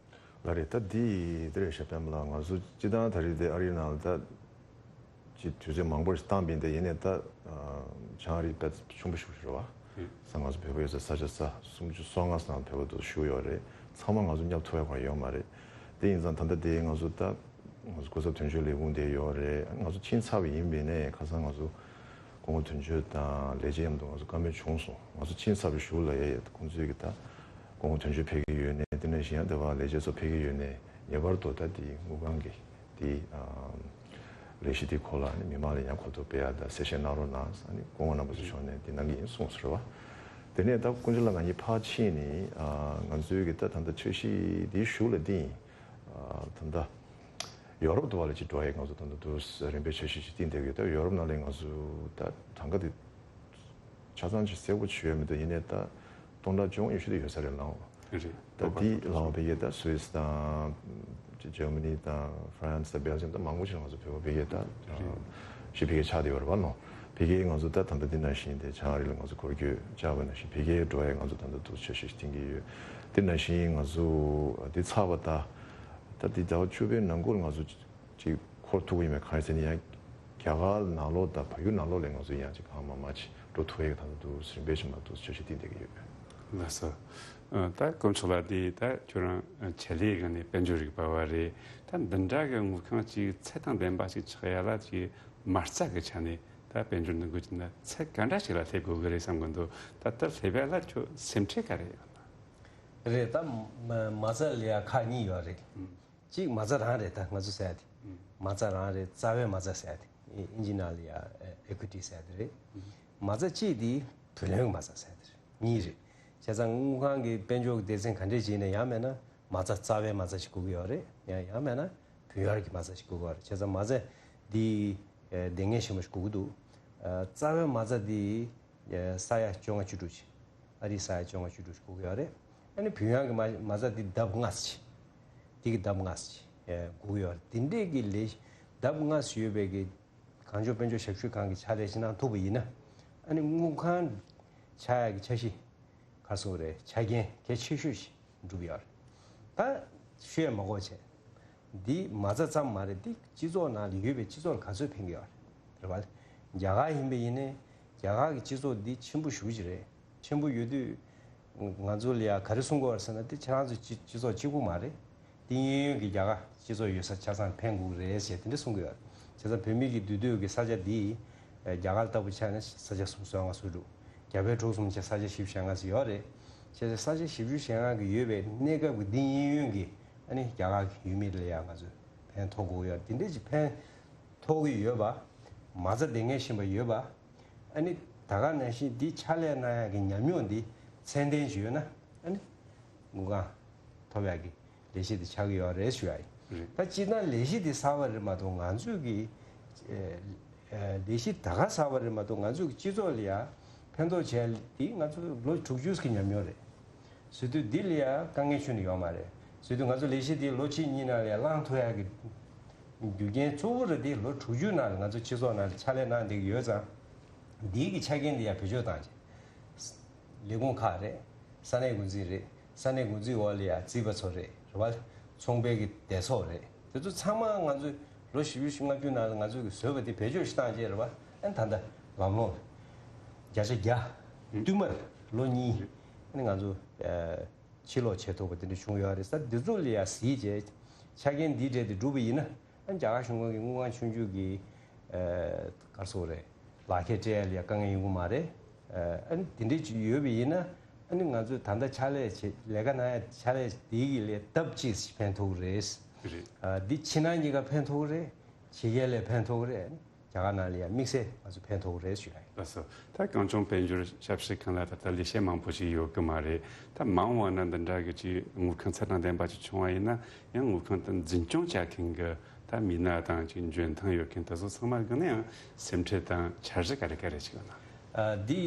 ལགས་རེད། ད་འདི་འདི་རེད་ཤག་པད་མ་ལགས། ང་ཚོ་སྤྱིར་བཏང་ད་རེས་དེ་ཨ་རིའི་ནང་ལ་ད་ཅིག་དུས་ཚོད་མང་པོ་ཞིག་བཏང་པ་ཡིན་ཏེ། ཡིན་ནའི་ད་ཨ་བྱང་ཨ་རི་དཔེ་ཆུང་པོ་ཞིག་རེད་བ། ས། ང་ཚོ་བོད་པ་ཡོད་ས་ས་ཆ་ས་སུམ་ཅུ་སོ་ལྔ་ཙམ་བོད་པ་དེ་བཞུགས་ཡོད་རེད། ཚང་མ་ང་ཚོ་མཉམ་ཐུག་ཡ་གང་ཡོད་མ་རེད། དེ་ཡིན་ཙང་ད་ལྟ་དེ་ང་ཚོ་ད་ང་ཚོ་སྐུ་ཚབ་དོན་གཅོད་ལས་ཁུངས་དེ་ཡོད་རེད། ང་ཚོ་ཕྱིན་ཚར་བ་ཡིན་པ་ཡིན་ནའི། ཁ་སང་ང་ཚོ་སྐུ་ངོ་དོན་གཅོད་དང་ལས་བྱེད་མཉམ་དུ་ང་ཚོ་བཀའ་མོལ་བྱུང་སོང་། ང་ཚོ་ཕྱིན་ཚར་བའི་གཞུག་ལ་ཡ་ཡ་ཁོང་ཚོས་ཀྱི་ད་སྐུ་ངོ་དོན་གཅོད་ཕེབས་ཀྱི་ཡོད་ནའི། དེ་ནང་བཞིན་ཡང་སྡེ་བ་ལས་བྱེད་ཚོ་ཕེབས་ཀྱི་ཡོད་ནའི། ངེས་པར་དུ་ད་དེ་དངུལ་ཁང་གི་དེ་ཨ་ལས་གཞི་དེ་སྐོར་ལ་ནི་མི་མང་ལ་ཡང་གོ་རྟོགས་སྤེལ་ཡ་དང་གསལ་བཤད་གནང་རོགས་གནང་ཟེར་ནི་སྐུ་ངོ་རྣམ་པ་ཚོ་ཕྱོགས་ནས་དེ་གནང་གི་ཡིན་གསུངས་ཟེར་བ། དེ་ནས་ད་དཀོན་མཆོག་ལ་ང་གཉིས་ཕར་ཕྱིན་ནས། ཨ་ང་ཚོའི་གི་ད་ད་ལྟ་འཆར་གཞི་དེའི་གཞུག་ལ་དེ་ཡིན། ཨ་ད་ལྟ་ཡོ་རོབ་དུ་བ་ལ་ཅིག་འགྲོ་ཡས་ང་ཚོ་ད་ལྟ་དུ་རིམ་པས་འཆར་གཞི་ཅིག་བཏིང་བསྡད་ཡོད། ད་ཡོ་རོབ་ནང་ལ་ང་ཚོ་ད་གྲངས་ཀ་དེ་ཆ་ཚང་ཅིག་གསལ་པོ་ཅིག་ཡོད་མི་འདུག་ཡིན་ནའི་ད་སྟོང་ཕྲག་བཅུ་ཉི་ཤུ་དེ་ཡོད་ས་རེད་ལགས། རེད། ད་དེ་ལའང་ཕ་གིར་ད་སུད་སི་དང་ཇར་མ་ནི་དང་ཧྥ་རན་སི་དང་སྦེལ་ཇམ་དང་མང་པོ་ཞིག་ང་ཚོ་བོད་པ་ཕ་གིར་ད་ཞིག་ཕ་གིར་ཆགས་བསྡད་ཡོད་རེད་པ་ལགས། ཕ་གིར་ང་ཚོ་ད་ད་ལྟ་འདི་ནང་བཞིན་དེ་བྱང་ཨ་རི་ལ་ང་ཚོ་སྐོར་སྐྱོད་བཅར་བ་ནང་བཞིན་ཕ་གིར་འགྲོ་ཡས་ང་ཚོ་ད་ལྟ་འདུག་འཆར་གཞི་ཞིག་བཏིང་གི་ཡོད། དེ་ནང་བཞིན་ང་ཚོ་དེ་ཚར་བ་ད་ད་དེ་ཟླ་བ་བཅུ་པའི་ནང་འཁོད་ལ་ང་ཚོ་ཅིག་འཁོར་ཐུབ་ཀྱི་ཡོད་མེད་གང་ཡིན་ཟེར་ན། ཡང་རྒྱ་གར་ནང་ལོགས་དང་བལ་ཡུལ་ནང་ལོགས་ལ་ང་ཚོ་ཡང་ཅིག་གང་མང་མང་ཅིག་འགྲོ་ཐུབ་ཡས་ཀྱི་ད་ལྟ་འདུག་རིམ་པས་ཅིག་མར་འདུག་འཆར་གཞི་བཏིང་བསྡད་ཀྱི་ཡོད། ལགས་སོ། ཨ་ད་དཀོན་མཆོག་ལགས། འདི་ད་ཁྱོད་རང་ཆེད་ལས་སྒང་ནས་དཔལ་འབྱོར་རིག་པ་བ་རེད། ད་འདི་འདྲ་གི་དངུལ་ཁང་ཅིག་ཚད་དང་ལྡན་པ་ཞིག་ཆགས་ཡ་ལ་ཅིག་མ་རྩ་གི་ཆ་ནས་ད་དཔལ་འབྱོར་འདི་འགོ་བཙུགས་ན་ཚད་ག་འདྲ་ཞིག་ལ་སླེབས་དགོས་ཀྱི་རེད་བསམ་གྱི་འདུག་ད་ལྟ་སླེབས་ཡ་ལ་ཁྱོད་སེམས་ཁྲལ་ག་རེ་ཡོད་ན། རེད། ད་མ་མ་རྩ་ལ་ཡ་ཁག་གཉིས་ཡོད་རེད། ཨུམ། གཅིག་མ་རྩ་རང་རེད། ད་ང་ཚོ་ཟེར་ཡ་དེ། ཨུམ། མ་རྩ་རང་རེད། རྩ་བའི་མ་རྩ་ཟེར་ཡ་དེ། ཨིན་ཇི་ནང་ལ་ཡ་ཨེ་ཀུའི་ཊི་ཟེར་ཡ་དེ་རེད། ཨུམ། མ་རྩ་གཅིག་དེ་བུ་ལོན་གྱི་མ་རྩ་ཟེར་ཡ་དེ་རེད། གཉིས་རེད། བྱས་ཙང་དངུལ་ཁང་གི་དཔལ་འབྱོར་གྱི་སྡེ་ཚན་ག་འདྲས་བྱས་ནས་ཡང་མེད་ན་མ་རྩ་རྩ་བའི་མ་རྩ་ཞིག་དགོས་ཀྱི་ཡོད་རེད། ཡང་ཡང་མེད་ན་བུན་གཡར་གྱི་མ་རྩ་ཞིག་དགོས་ཀྱི་ཡོད་རེད། བྱས་ཙང་མ་རྩ་འདི་ཨེ་ལྡེང་ངེས་ཆེན་པོ་ཞིག་དགོས་ཀྱི་འདུག་ཨ་རྩ་བའི་མ་རྩ་འདི་ཨེ་ས་ཡ་བཅོ་ལྔ་བཅུ་དྲུག་ཅིག་ཨ་རིའི་ས་ཡ་བཅོ་ལྔ་བཅུ་དྲུག་ཅིག་དགོས་ཀྱི་ཡོད་རེད། ཨ་ནི་བུན་གཡར་གྱི་མ་མ་རྩ་འདི་ལྡབ་ལྔ་ཙམ་ཅིག་འདི་གི་ལྡབ་ལྔ་ཙམ་ཅིག་ཨེ་དགོས་ཀྱི་ཡོད་རེད། དེ་འདྲས་ཀྱི་ལས་ལྡབ་ལྔ་ཙམ་ཡོད་པའི་གི་གང་བྱུང་དཔལ་འབྱོར་ཞབས་ཞུ་ཁང་གི་ཕྱག་ལས་ཅིག་གནང་ཐུབ་པ་ཡིན་ན། ཨ་ནི་དངུལ་ཁང་ཆགས་ཡག་གི་འཆར་གཞི་ག་རེ་ཟེར་དགོས་རེད། ཆ་རྐྱེན་གལ་ཆེ་ཤོས་ཤིག་འགྲུབ་ཡོད་རེད། ད་ཤོད་མ་དགོས་བྱས། འདི་མ་རྩ་ཙམ་མ་རེད། འདི་སྤྱི་ཚོགས་ནང་ལ་ཡོད་པའི་སྤྱི་ཚོགས་ལ་ག་ཚོད་ཕན་གྱི་ཡོད་རེད། རེད་པ། རྒྱ་གར་ཡིན་པ་ཡིན་ནའི་རྒྱ་གར་གྱི་སྤྱི་ཚོགས་འདི་ཆེན་པོ་ཞེ་པོ་ཅིག་རེད། ཆེན་པོ་ཡོད་དུས་ང་ཚོ་ལ་ཡ་ག་རེ་གསུང་གི་ཡོད་རེད་ཟེར་ན། འདི་ཁྱེད་རང་ཚོ་སྤྱི་སྤྱི་ཚོགས་གཅིག་པུ་མ་རེད། འདི་གཡས་གཡོན་གྱི་རྒྱ་གར་སྤྱི་ཚོགས་ཡོད་ས་ཆ་ཚང་ཕན་དགོས་རེད་ཟེར་དེ་འདྲ་གསུང་གི་ཡོད་རེད། བྱས་ཙང་བོད་མི་གི་འདུས་སྡོད་ཀྱི་ས་ཆ་འདི་རྒྱ་གར་ལྟ་བུ་ཆགས་ན་ས་ཆ་སུམ་ཅུ་སོ་ལྔ་སོ་དྲུག་རྒྱ་བལ་འབྲུག་གསུམ་བྱས་ས་ཆ་བཞི་བཅུ་ཞེ་ལྔ་ཙམ་ཡོད་རེད། བྱས་ཙང་ས་ཆ་བཞི་བཅུ་ཞེ་ལྔ་གི་ཡོད་པའི་གནས་སྐབས་ཀྱི་འདི་གཡས་གཡོན་གྱི་ཨ་ནི་རྒྱ་གར་གྱི་ཡུལ་མི་ལ་ཡང་ང་ཚོས་ཕན་ཐོགས་དགོས་ཡོད། འདི་འདྲས་ཀྱི་ཕན་ཐོགས་ཀྱི་ཡོད་པ། མ་རྩ་འདི་ངས་ཤེས་པ་ཡོད་པ། ཨ་ནི་ད་ག་ནང་བཞིན་འདི་ཕྱག་ལས་གནང་ཡག་གི་ཉམས་མྱོང་འདི་ཚད་ལྡན་ཅིག་ཡོད་ན་ཨ་ནི་དངུལ་ཁང་ཐོབ་ཡག་གི་ལས་གཞི་དེ་ཆགས་ཀྱི་ཡོད་རེད་ཞུ་ཡ་ཡིན། རེད། ད་སྤྱིར་བཏང་ལས་གཞི་དེ་གསར་པ་རེད་མ་གཏོགས་ང་ཚོས་ཀྱི་ཨེ་ཨེ་ལས་གཞི་ད་ག་གསར་པ་རེད་མ་གཏོགས་ང་ཚོས་ཀྱི་སྤྱི་ཚོགས་ལ་ཡ་ཕན་ཐོགས་བྱས་དེ་ང་ཚོ་ལོ་དྲུག་ཅུ་གི་ཉམས་མྱོང་རེད། ཟེར་དུས་འདི་ལ་ཡ་དཀའ་ངལ་ཁྱོན་ནས་ཡོད་མ་རེད། ཟེར་དུས་ང་ཚོ་ལས་གཞི་དེ་ལོ་གཅིག་གཉིས་ནང་ལ་ཡ་བླངས་ཐུབ་ཡག་གི་རྒྱུ་རྐྱེན་གཙོ་བོ་རེད་དེ་ལོ་དྲུག་ཅུ་ནང་ལ་ང་ཚོ་སྤྱི་ཚོགས་ནང་ལ་ཕྱག་ལས་གནང་བསྡད་ཀྱི་ཡོད་ཙང་། འདིའི་གི་ཆ་རྐྱེན་འདི་ཡང་བེད་སྤྱོད་བཏང་རྗེས། ལས་ཁུངས་ཁག་རེད། ས་གནས་འགོ་འཛིན་རེད། ས་གནས་འགོ་འཛིན་འོག་ལ་ཡང་རྩིས་པ་ཚོ་རེད། རེད་བ། ཚོང་པའི་གི་སྡེ་ཚོགས་རེད། དེ་ཚོ་ཚང་མ་ང་ཚོས་ལོ་བཞི་བཅུ་ཞེ་ལྔ་བཅུ་ནང་ལ་ང་ཚོས་གི་བཟོས་པ་དེ་བེད་སྤྱོད་ཞིག་བཏང་རྗེས་རེད་བ། ཨ་ནི་ད་ལྟ་ལམ་ལྷོང་བརྒྱ་ཆ་བརྒྱ། བསྟུད་མར་ལོ་གཉིས། ཨ་ནི་ང་ཚོ་ཨ་ཕྱིར་ལོག་བྱེད་ཐུབ་པ་དེ་འདྲ་བྱུང་ཡོད་རེད། ས་འདི་ཚོ་ལ་ཡང་གཟིགས་རྗེས་ཆ་རྐྱེན་འདི་འདྲས་དེ་འགྲུབ་པ་ཡིན་ན། ཨ་རྒྱ་གར་གཞུང་གི་དངུལ་ཁང་ཆུང་ཆུང་གི་ཨ་ག་རེ་ཟེར་དགོས་རེད། ལག་ཁྱེར་སྤྲད་ཡ་ལ་ཡ་དཀའ་ངལ་ཡོང་གི་མ་རེད། ཨ་ནི་དེ་འདྲས་ཅིག་ཡོད་པ་ཡིན་ན་ཨ་ནི་ང་ཚོས་ད་ལྟ་ཕྱག་ལས་བྱེད་ལས་ཀ་གནང་ཡ་ཕྱག་ལས་དེ་གི་ལས་ལྡབ་གཅིག་ཕན་ཐོགས་ཀྱི་རེད། རེད། ཨ་འདི་ཕྱི་ནང་གཉིས་ཀ་ཕན་ཐོགས་ཀྱི་རེད། ཕྱི་རྒྱལ་ལ་ཕན་ཐོགས་ཀྱི་རེད། ཨ་ནི་རྒྱ་གར་ནང་ལ་ཡ་དམིགས་བསལ་ང་ཚོ་ཕན་ཐོགས་ཀྱི་རེད་ཞུ་ཡ་ཡིན། ལགས་སོ། ད་གངས་ལྗོངས་དཔལ་འབྱོར་ཞབས་ཞུ་ཁང་ལ་ད་ལྟ་ལས་བྱེད་མང་པོ་ཞིག་ཡོད་ཀྱི་མ་རེད། ད་མ་འོངས་པ་ན་འདི་འདྲ་གི་ཅིག་དངུལ་ཁང་ཚད་དང་ལྡན་པ་ཅིག་བྱུང་བ་ཡིན་ན། ཡང་དངུལ་ཁང་དེ་འཛིན་སྐྱོང་བྱ་མཁན་གྱི་ད་མི་སྣ་དང་ཅིག་འཇོན་ཐང་ཡོད་མཁན་དེ་ཚོ་ཚང་མ་གི་ནས་ཡང་སེམས་ཁྲལ་དང་འཆར་གཞི་ག་རེ་ག་རེ་ཅིག་ཡོད་ན། ཨ་འདི་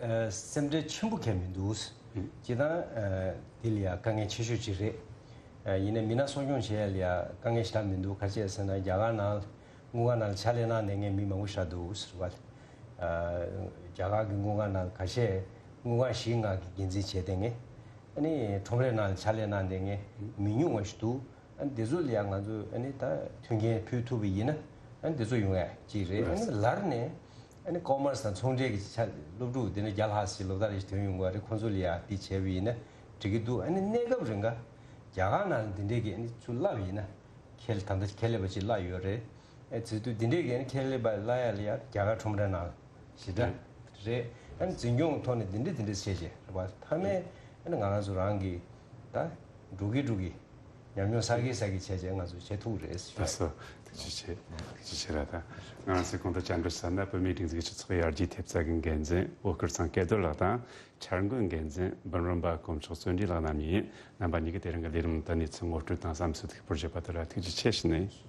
ཨ་སེམས་ཁྲལ་ཆེན་པོ་གང་ཡང་མི་འདུག། ཨུ། སྤྱིར་བཏང་ཨ་འདི་ལ་ཡང་དཀའ་ངལ་ཆེ་ཤོས་ཅིག་རེད། ཨ་ཡིན་ནའི་མི་སྣ་གསོ་སྐྱོང་བྱེད་ཡ་ལ་ཡང་དཀའ་ངལ་ཞེ་དྲག་མི་འདུག། ག་རེ་བྱས་ཟེར་ན་རྒྱ་གར་ནང་དངུལ་ཁང་ནང་ལ་ཕྱག་ལས་གནང་བསྡད་མཁན་མི་མང་པོ་ཞེ་དྲག་འདུག་ཟེར་བ། ཨ་རྒྱ་གར་གྱི་དངུལ་ཁང་ནང་ཁ་ཤས་དངུལ་ཁང་བཞི་ལྔ་གི་འགན་འཛིན་བྱས་བསྡད་མཁན། ཨ་ནི་ཁྲོམ་རའི་ནང་ལ་ཕྱག་ལས་གནང་བསྡད་མཁན་མི་ཉུང་བ་ཞིག་འདུག། ཨ་ནི་འདི་ཚོ་ལ་ཡང་ང་ཚོས་ཨ་ནི་ད་མཐུན་རྐྱེན་ཕུལ་ཐུབ་པ་ཡིན་ན་ཨ་ནི་འདི་ཚོ་ཡོང་ཡ་གཅིག་རེད། ཨ་ནི་ལར་ནས་ཨ་ནི་ཀོ་མར་སི་དང་ཚོང་འབྲེལ་གྱི་ཆ་སློབ་ཕྲུག་འདི་ནས་བརྒྱ་ལྷག་ཞིག་ལོ་ལྟར་རེ་བཞིན་ཐོན་ཡོང་གི་རེད། ཁོང་ཚོ་ལ་ཡང་འདི་བྱས་པ་ཡིན་ན་འགྲིག་གི་འདུག། ཨ་ནི་གནས་སྐབས་རིང་ག་རྒྱ་གར་ནང་ལ་འདི་འདྲས་ཀྱི་ཨ་ནི་ཚུར་བསླབ་ཡིན་ན་ཁྱེད་ད་ལྟ་ཁྱེད་ལས་པ་ཅིག་བསླབ་ཡོད་རེད། ཨེ་ཚེ་དུས་འདི་འདྲས་ཀྱི་ཨ་ནི་ཁྱེད་ལས་པ་བསླབ་ཡ་ལ་ཡང་རྒྱ་གར་ཁྲོམ་ར་ནང་ཞེ་དྲག་རེད། ཨ་ནི་འཛིན་སྐྱོང་ཐོག་ནས་འདི་འདྲས་འདི་འདྲས་བྱས་རྗེས་རེད་པ། མཐའ་མའི་ཨ་ནི་ང་རང་ཚོ་རང་གི་ད་འགྲོ་གི་འགྲོ་གི་ཉམས་མྱོང་བསགས་གི་བསགས་གི་བྱས་རྗེས་ང་ཚོ་བྱེད་ཐུབ་རེད་ཟེར། ལགས་སོ། ཐུགས་རྗེ་ཆེ། ཐུགས་རྗེ་ཆེ་ར། ད་ང་རང་ཚོའི་གོང་དུ་བཅར་འདྲི་ཞུ་ས་ན་བོད་མིའི་སྒྲིག་འཛུགས་སྤྱི་ཚོགས་ཡར་རྒྱས་ཐེབས་རྩ་གི་འགན་འཛིན་འོད་སྐུ་ཚང་སྐལ་རྡོར་ལགས་དང་། འཆར་འགོད་འགན་འཛིན་འབུམ་རམས་པ་དཀོན་མཆོག་བརྩོན་འགྲུས་ལགས་རྣམ་གཉིས་ཡིན། རྣམ་པ་གཉིས་ཀྱིས་དེ་རིང་གི་ལས་རིམ་དུ་གནས་ཚུལ་ངོ་སྤྲོད་དང་བསམ་ཚུལ་ཐུགས་ཕུལ་བྱས་པ་དེ་ལ་ཐུགས་རྗེ་ཆེ་ཞུ་ནས།